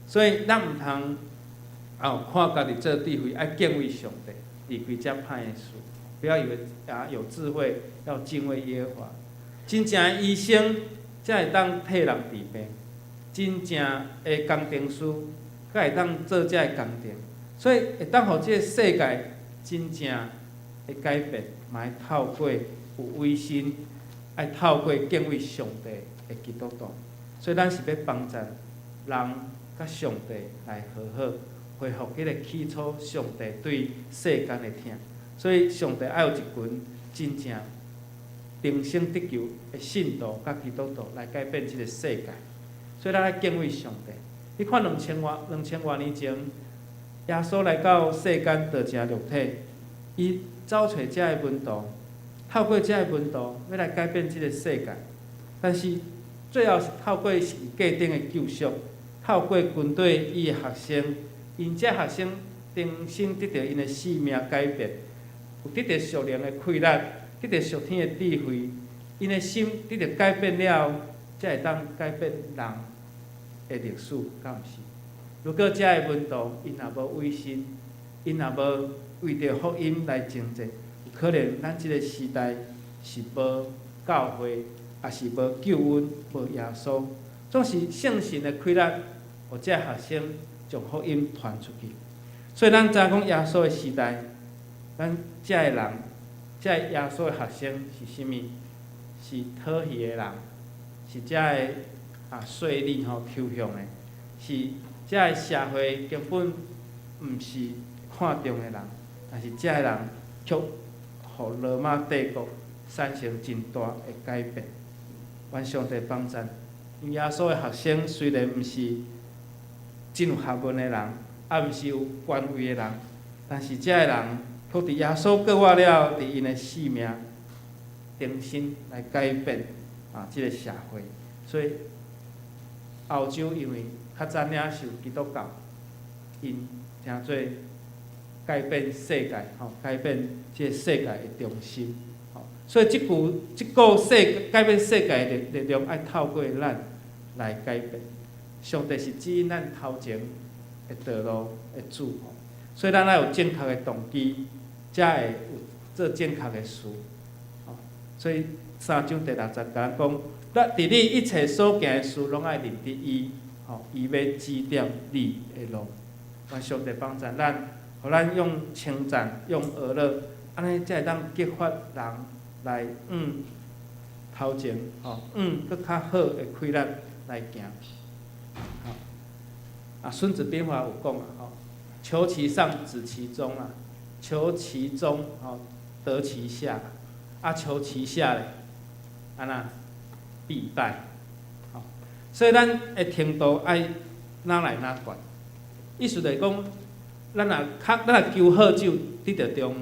所以咱毋通哦看家己做智慧，愛敬畏上帝，離開遮歹的事。不要以為啊有智慧要敬畏耶和華。真正的醫生才會當替人治病，真正的工程師才會當做這个工程。所以會當予這个世界真正的改變，嘛愛透過有威信，愛透過敬畏上帝的基督徒。所以咱是欲幫助人佮上帝來和好，恢復彼個起初上帝對世間的疼。所以上帝愛有一群真正重生得救的信徒佮基督徒來改變這个世界。所以咱愛敬畏上帝。你看兩千外年前，耶穌來到世間道成肉體，伊走揣遮的門徒，透過遮的門徒欲來改變這个世界。但是最後是透過十字架頂的救贖，透過軍隊伊的學生，𪜶這學生重新得著𪜶的生命改變，有得著屬靈的氣力，得著屬天的智慧，𪜶的心得著改變了後，才會當改變人的歷史，敢毋是？如果遮的門徒𪜶若無委身，𪜶若無為著福音來征戰，有可能咱這个時代是無教會，也是無救恩、無耶穌。總是聖神的氣力，予這學生將福音傳出去。所以咱知影講耶穌的時代，咱遮的人，遮耶穌的學生是啥物？是討魚的人，是遮的啊稅吏吼抽象的，是遮的社會根本毋是看重的人，但是遮的人卻予羅馬帝國產生真大的改變。願上帝幫贊，耶穌的學生雖然毋是真有學問的人，也毋是有權位的人，但是遮的人卻佇耶穌過活了後，佇𪜶的生命重新來改變啊，這个社會。所以歐洲因為較早領受基督教，𪜶成做改變世界，吼，改變這个世界的中心，吼。所以這股這個世改變世界的力量，愛透過咱來改變。上帝是指引咱頭前的道路的主，所以咱愛有正確的動機，才會有做正確的事。所以三章第六節共咱講，咱佇你一切所行的事，攏愛認得伊，吼，伊欲指點你的路。願上帝幫助咱，予咱用稱讚，用呵咾，按呢才會當激發人來往頭前，吼，往閣較好的氣力來行。啊，《孫子兵法》有講啊，吼，求其上，止其中啊，求其中，吼，得其下，啊，求其下咧，按怎必敗。吼，所以咱的程度愛哪來哪懸，意思就是講，咱若求好只有得著中，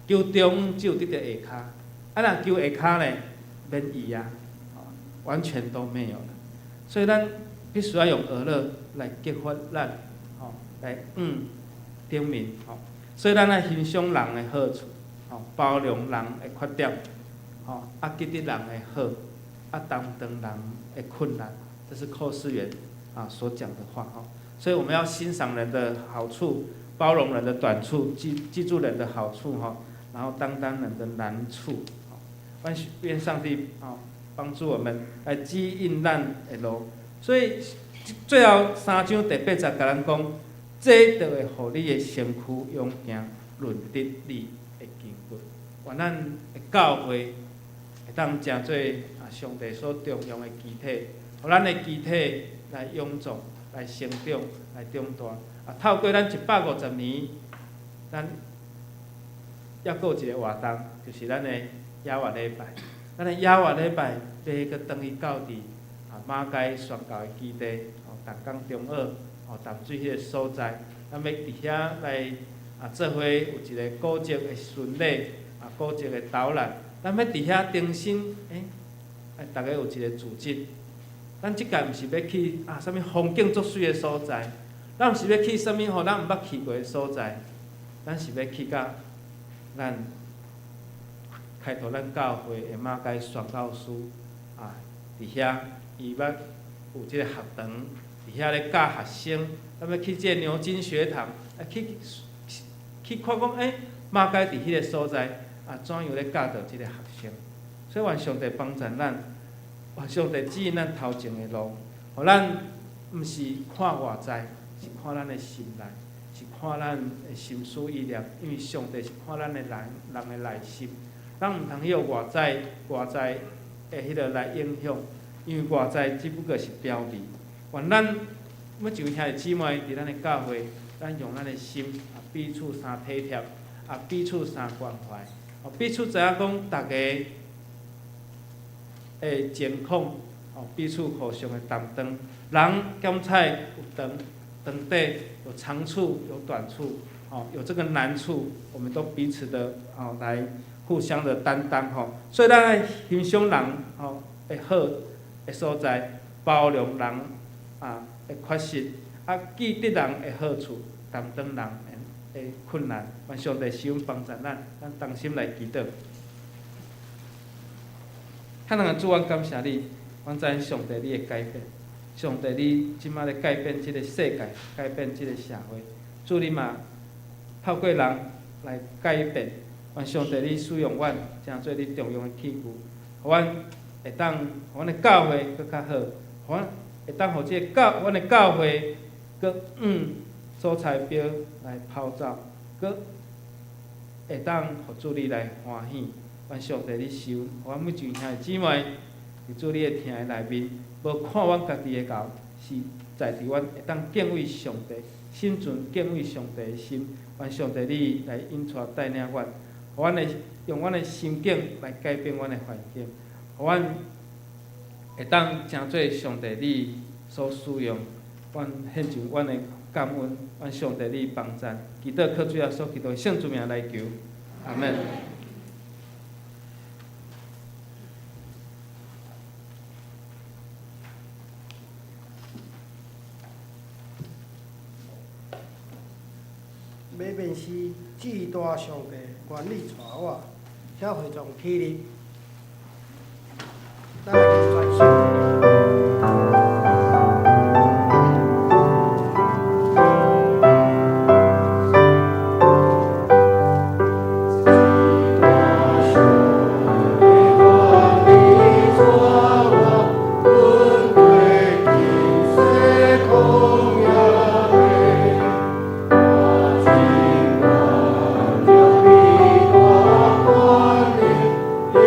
求中只有得著下跤，啊，若求下跤咧，免伊啊，完全都沒有了。所以咱必須愛用呵咾來激發咱，吼，來往頂面，吼。所以咱愛欣賞人的好處，吼，包容人的缺點，吼，啊，記得人的好，啊，擔當人的困難，這是寇世元啊所講的話，吼。所以我們要欣賞人的好處，包容人的短處，記住人的好處，吼，然後擔當人的難處，吼。願上帝啊幫助我們來指引咱的路。所以最後三章第八節共咱講，這就會予你的身軀勇行，认得你的筋骨。願咱的教會會當成做啊上帝所重用的肢體，予咱的肢體來勇壯、來成長、來長大。啊，透過咱150年，咱猶閣有一个活動，就是咱的野活禮拜。咱的野活禮拜欲閣轉去到佇啊馬偕宣教的基地，哦，淡江中學，哦，淡水彼个所在，咱欲佇遐來啊做伙有一个古蹟的巡禮，啊，古蹟的導覽。咱欲佇遐重新，欸，啊，逐家有一个組織。咱這屆毋是欲去啊，啥物風景足媠的所在，咱毋是欲去啥物吼，咱毋捌去過的所在，咱是欲去甲咱開拓咱教會的馬偕宣教師啊，佇遐伊捌有這个學堂，佇遐咧教學生，咱欲去這个牛津學堂，啊去去看講，欸，馬偕佇彼个所在啊，怎樣咧教導這个學生？所以願上帝幫助咱，願上帝指引咱頭前的路，予咱毋是看外在，是看咱的心內，是看咱的心思意念，因為上帝是看咱的人人的內心。咱毋通予外在外在的彼个來影響，因為外在只不過是表面。願咱每一位兄弟姊妹佇咱的教會，咱用咱的心啊彼此相體貼，啊彼此相關懷，哦彼此知影講逐家的情況，哦彼此互相的擔當。人兼菜有長長短，有長處有短處，哦有這個難處，我們都彼此的哦來互相的擔當吼。所以咱愛欣賞人吼的好的所在，包容人啊的缺失，啊記得人的好處，擔當人的困難。願上帝賜恩幫助咱，咱同心來祈禱。漢人的主，阮感謝你，阮知影上帝你會改變，上帝你這馬咧改變這个世界，改變這个社會。主你嘛透過人來改變，願上帝你使用阮，成做你重用的器具，予阮會當，予阮的教會閣較好，予阮會當予這个教，阮的教會閣往所彩標來拋走，閣會當予主你來歡喜。願上帝你收，予阮每一位兄弟姊妹，佇主你的疼的內面，無看阮家己的𠢕，是在佇阮會當敬畏上帝，心存敬畏上帝的心。願上帝你來引帶帶領阮，予阮的用阮的心境來改變阮的環境，予阮會當成做上帝你所使用。阮獻上阮的感恩，願上帝你幫贊，祈禱靠主耶穌基督的聖主名來求，阿門。欲面是至大上帝，願你帶我，請會眾起立，咱來念全首。至大上帝，願你帶我，阮過盡世空野地。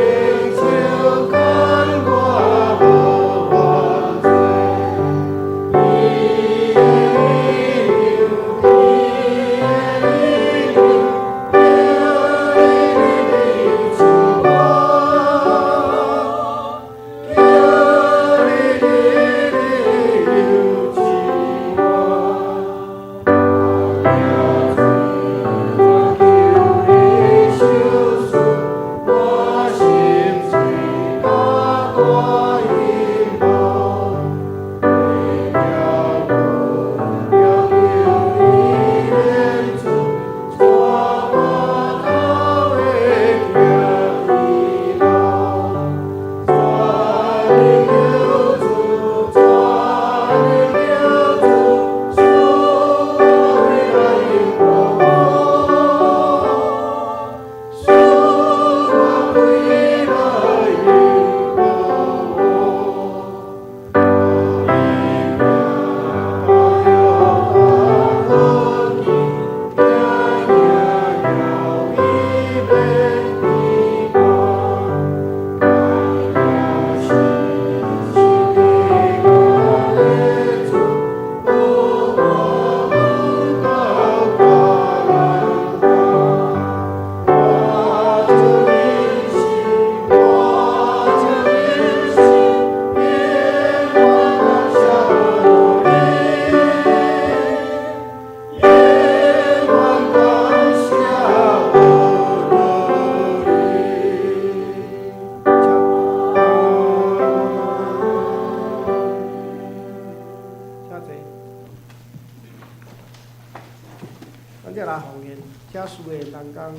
請司的同工來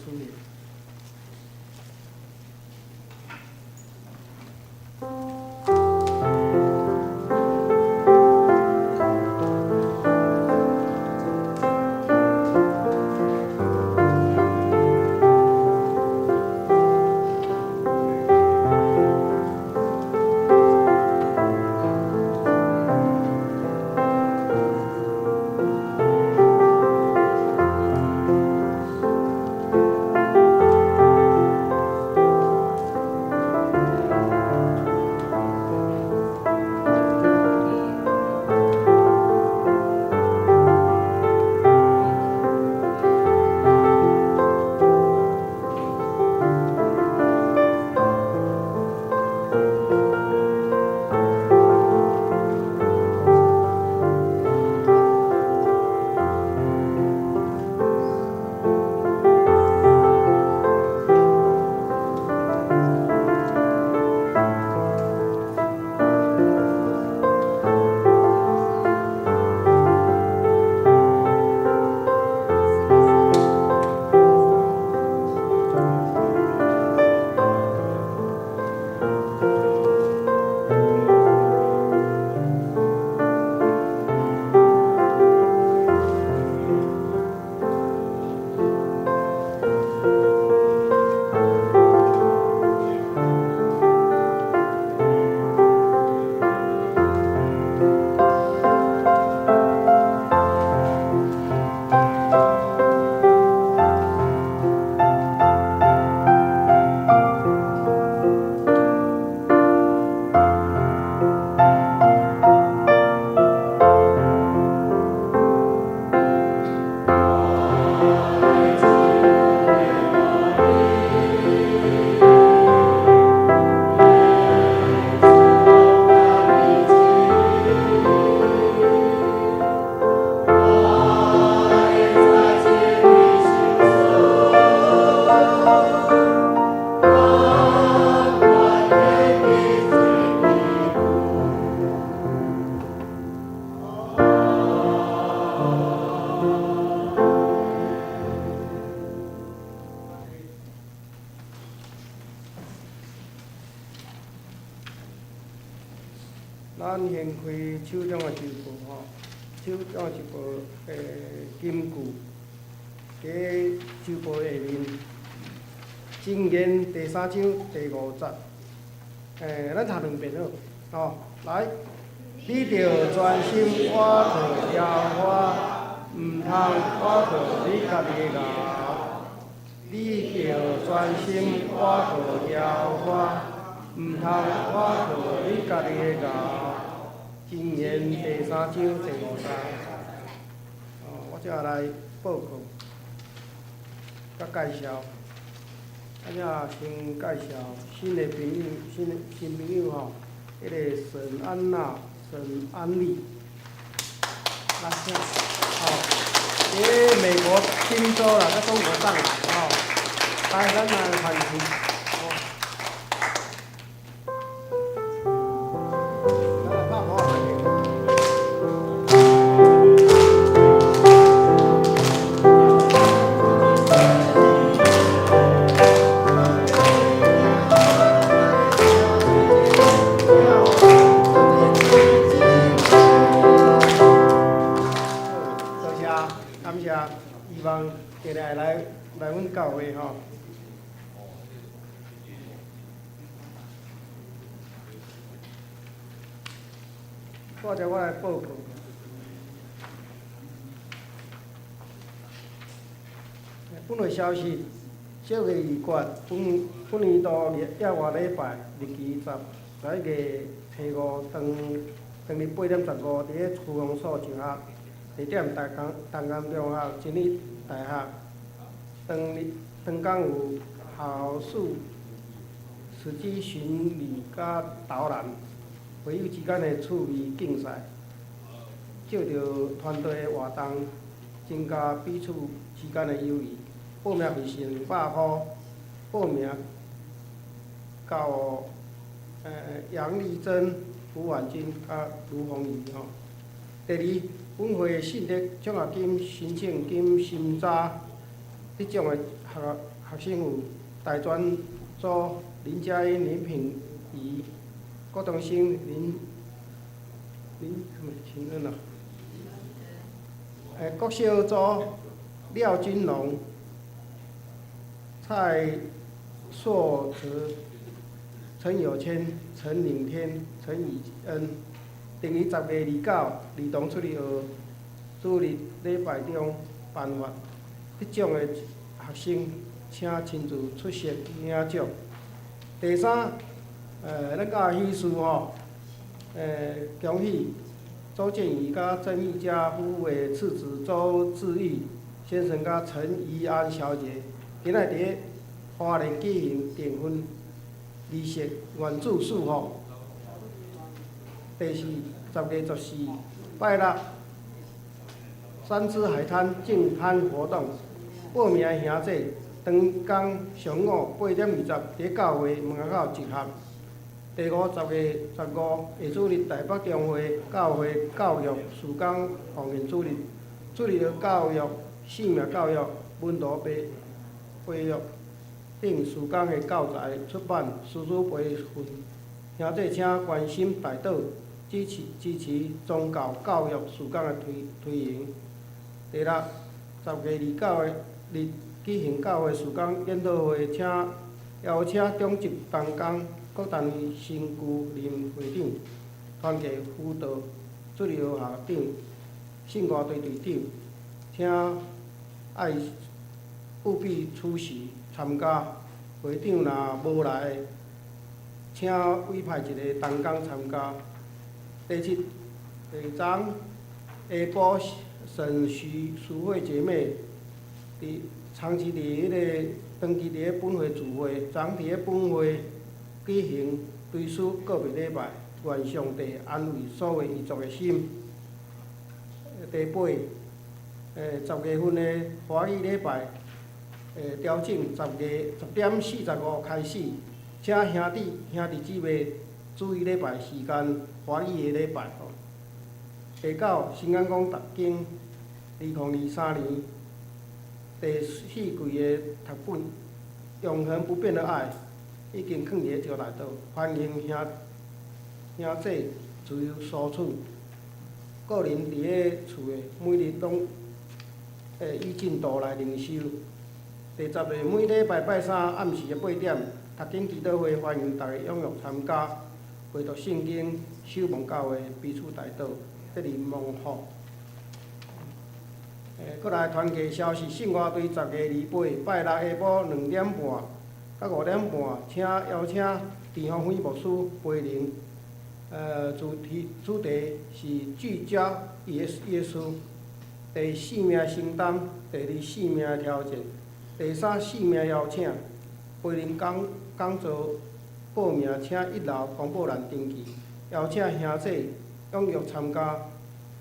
司的。咱先開手中的周報吼，手中的周報金句，佇周報下面，箴言第三章第五節，咱讀兩遍好，吼，來，你著專心倚靠耶和華，毋通倚靠你家己的腦。你著專心倚靠耶和華，毋通倚靠你家己的腦。箴言第三章第五節。哦，我這來報告，佮介紹。啊，這先介紹新的朋友，新的新朋友吼，彼個沈安娜、沈安麗，來，請，吼，佇美國賓州啦，佮中國上來吼，來，咱來歡迎。希望定定來來阮教會吼。帶著我來報告。本會消息，小月二決，本本年度耶和禮拜日期11月初五，當當日8點15，佇咧區公所集合，地點大江東江中學真理大學。當日當天有校史實際巡禮佮導覽，會友之間的趣味競賽，藉著團隊的活動，增加彼此之間的友誼。報名費是200箍，報名交予楊麗珍、胡婉君佮盧鳳儀吼。第二，本會信德獎學金申請經審查，得獎的學生有大專組林佳音、林品儀、高中生林什麼陳恩啊？國小組廖金龍、蔡碩哲、陳友謙、陳領天、陳以恩，定於10月29兒童出日學主日禮拜中頒發。得獎的學生請親自出席領獎。第三，咱教喜事吼，恭喜周建宇佮鄭玉嘉夫婦的次子周志毅先生佮陳怡安小姐，今仔佇花蓮舉行訂婚儀式，願主賜福。第四，10月14，拜六，三芝海灘淨灘活動，報名的兄弟，當天上午8點20，佇教會門口集合。第五，10月15，下主日台北中會教會教育事工奉獻主日，主日的教育、生命教育、門徒培育等事工的教材出版、師資培訓。兄弟請關心代禱，支持宗教教育事工的推行。第六，10月29日舉行教會事工研討會，請邀請長執同工各單位新舊任會長、團契輔導主日學校長、信歌隊隊長，請愛務必出席參加。會長若無來，請委派一个同工參加。第七，昨下晡沈徐淑慧姐妹，佇長期佇彼个長期佇咧本會聚會，昨佇咧本會舉行追思告別禮拜，願上帝安慰所有遺族的心。第八，10月份的華語禮拜，調整10月10點45開始，請兄弟姊妹注意禮拜時間，華語的禮拜吼。第九，新眼光讀經，2023年第四季的讀本《永恆不變的愛》已經囥佇咧招待所，歡迎兄弟自由索取。個人佇咧厝的每日攏會依進度來靈修。第十個，每禮拜拜三暗時的8點，讀經祈禱會，歡迎大家踴躍參加。閱讀聖經、守望教會，彼此代禱，得以蒙福。閣來團契消息，信歌隊10月28，拜六下晡2點半到5點半，請邀請陳芳輝牧師陪靈。主題是聚焦耶穌。第四名承擔，第二性命挑戰，第三性命邀請，陪靈講座報名請一樓公布欄登記，邀請兄弟踴躍參加，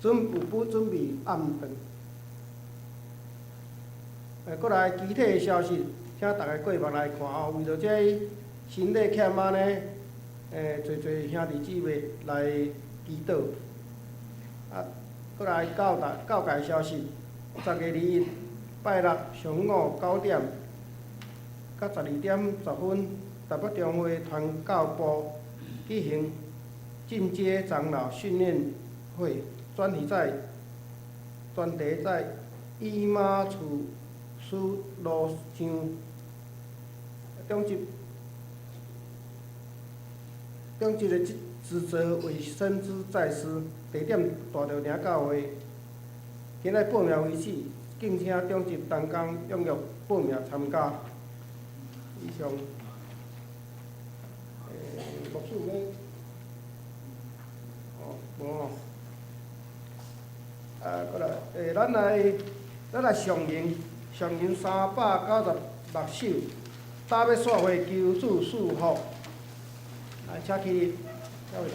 有不準備暗頓。閣來其他的消息，請大家過目來看哦。為著這身體欠安呢，濟濟兄弟姊妹來祈禱。啊，閣來教界消息，10月21拜六上午9點到12點10分，台北中會傳教部舉行進階長老訓練會，專題在以馬忤斯路上，長執的職責為先知祭司，地點大稻埕教會。今仔報名為止，敬請長執同工踴躍報名參加。以上，牧師有哦，無吼。啊，閣來，咱來上吟，上吟396首，搭欲煞回求主賜福。來，請起立。請師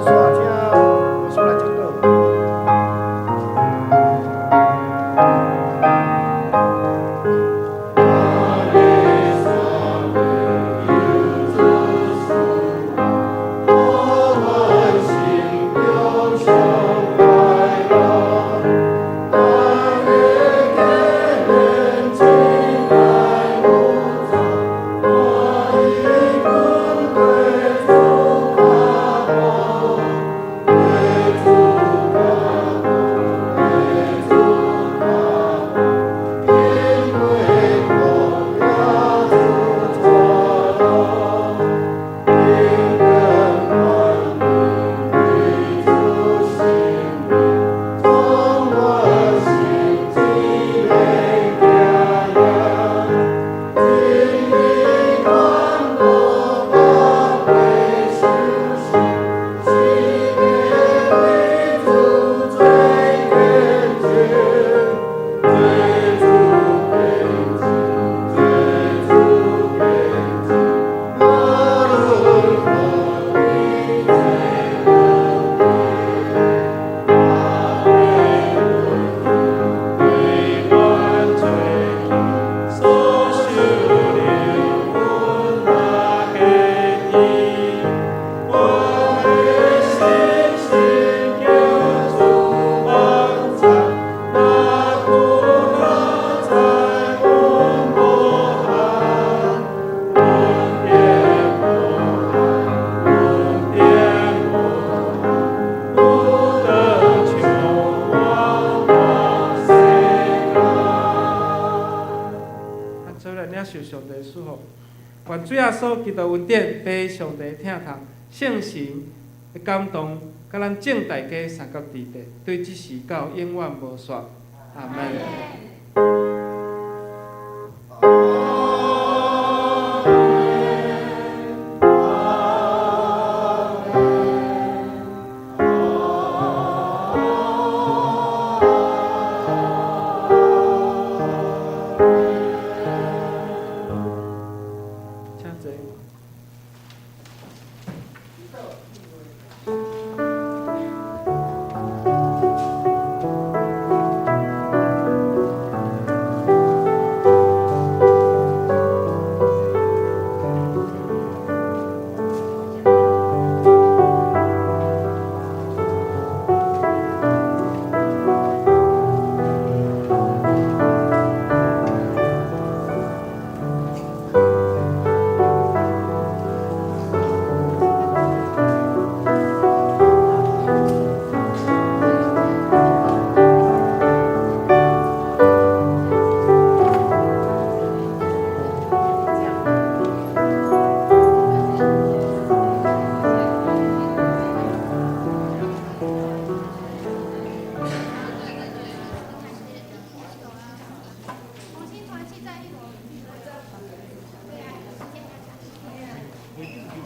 煞，請牧師來祝禱。心中上快樂，願主耶穌基督恩典、父上帝疼痛、聖神的感動，佮咱眾大家相佮佇咧，對這時到永遠無煞。阿門。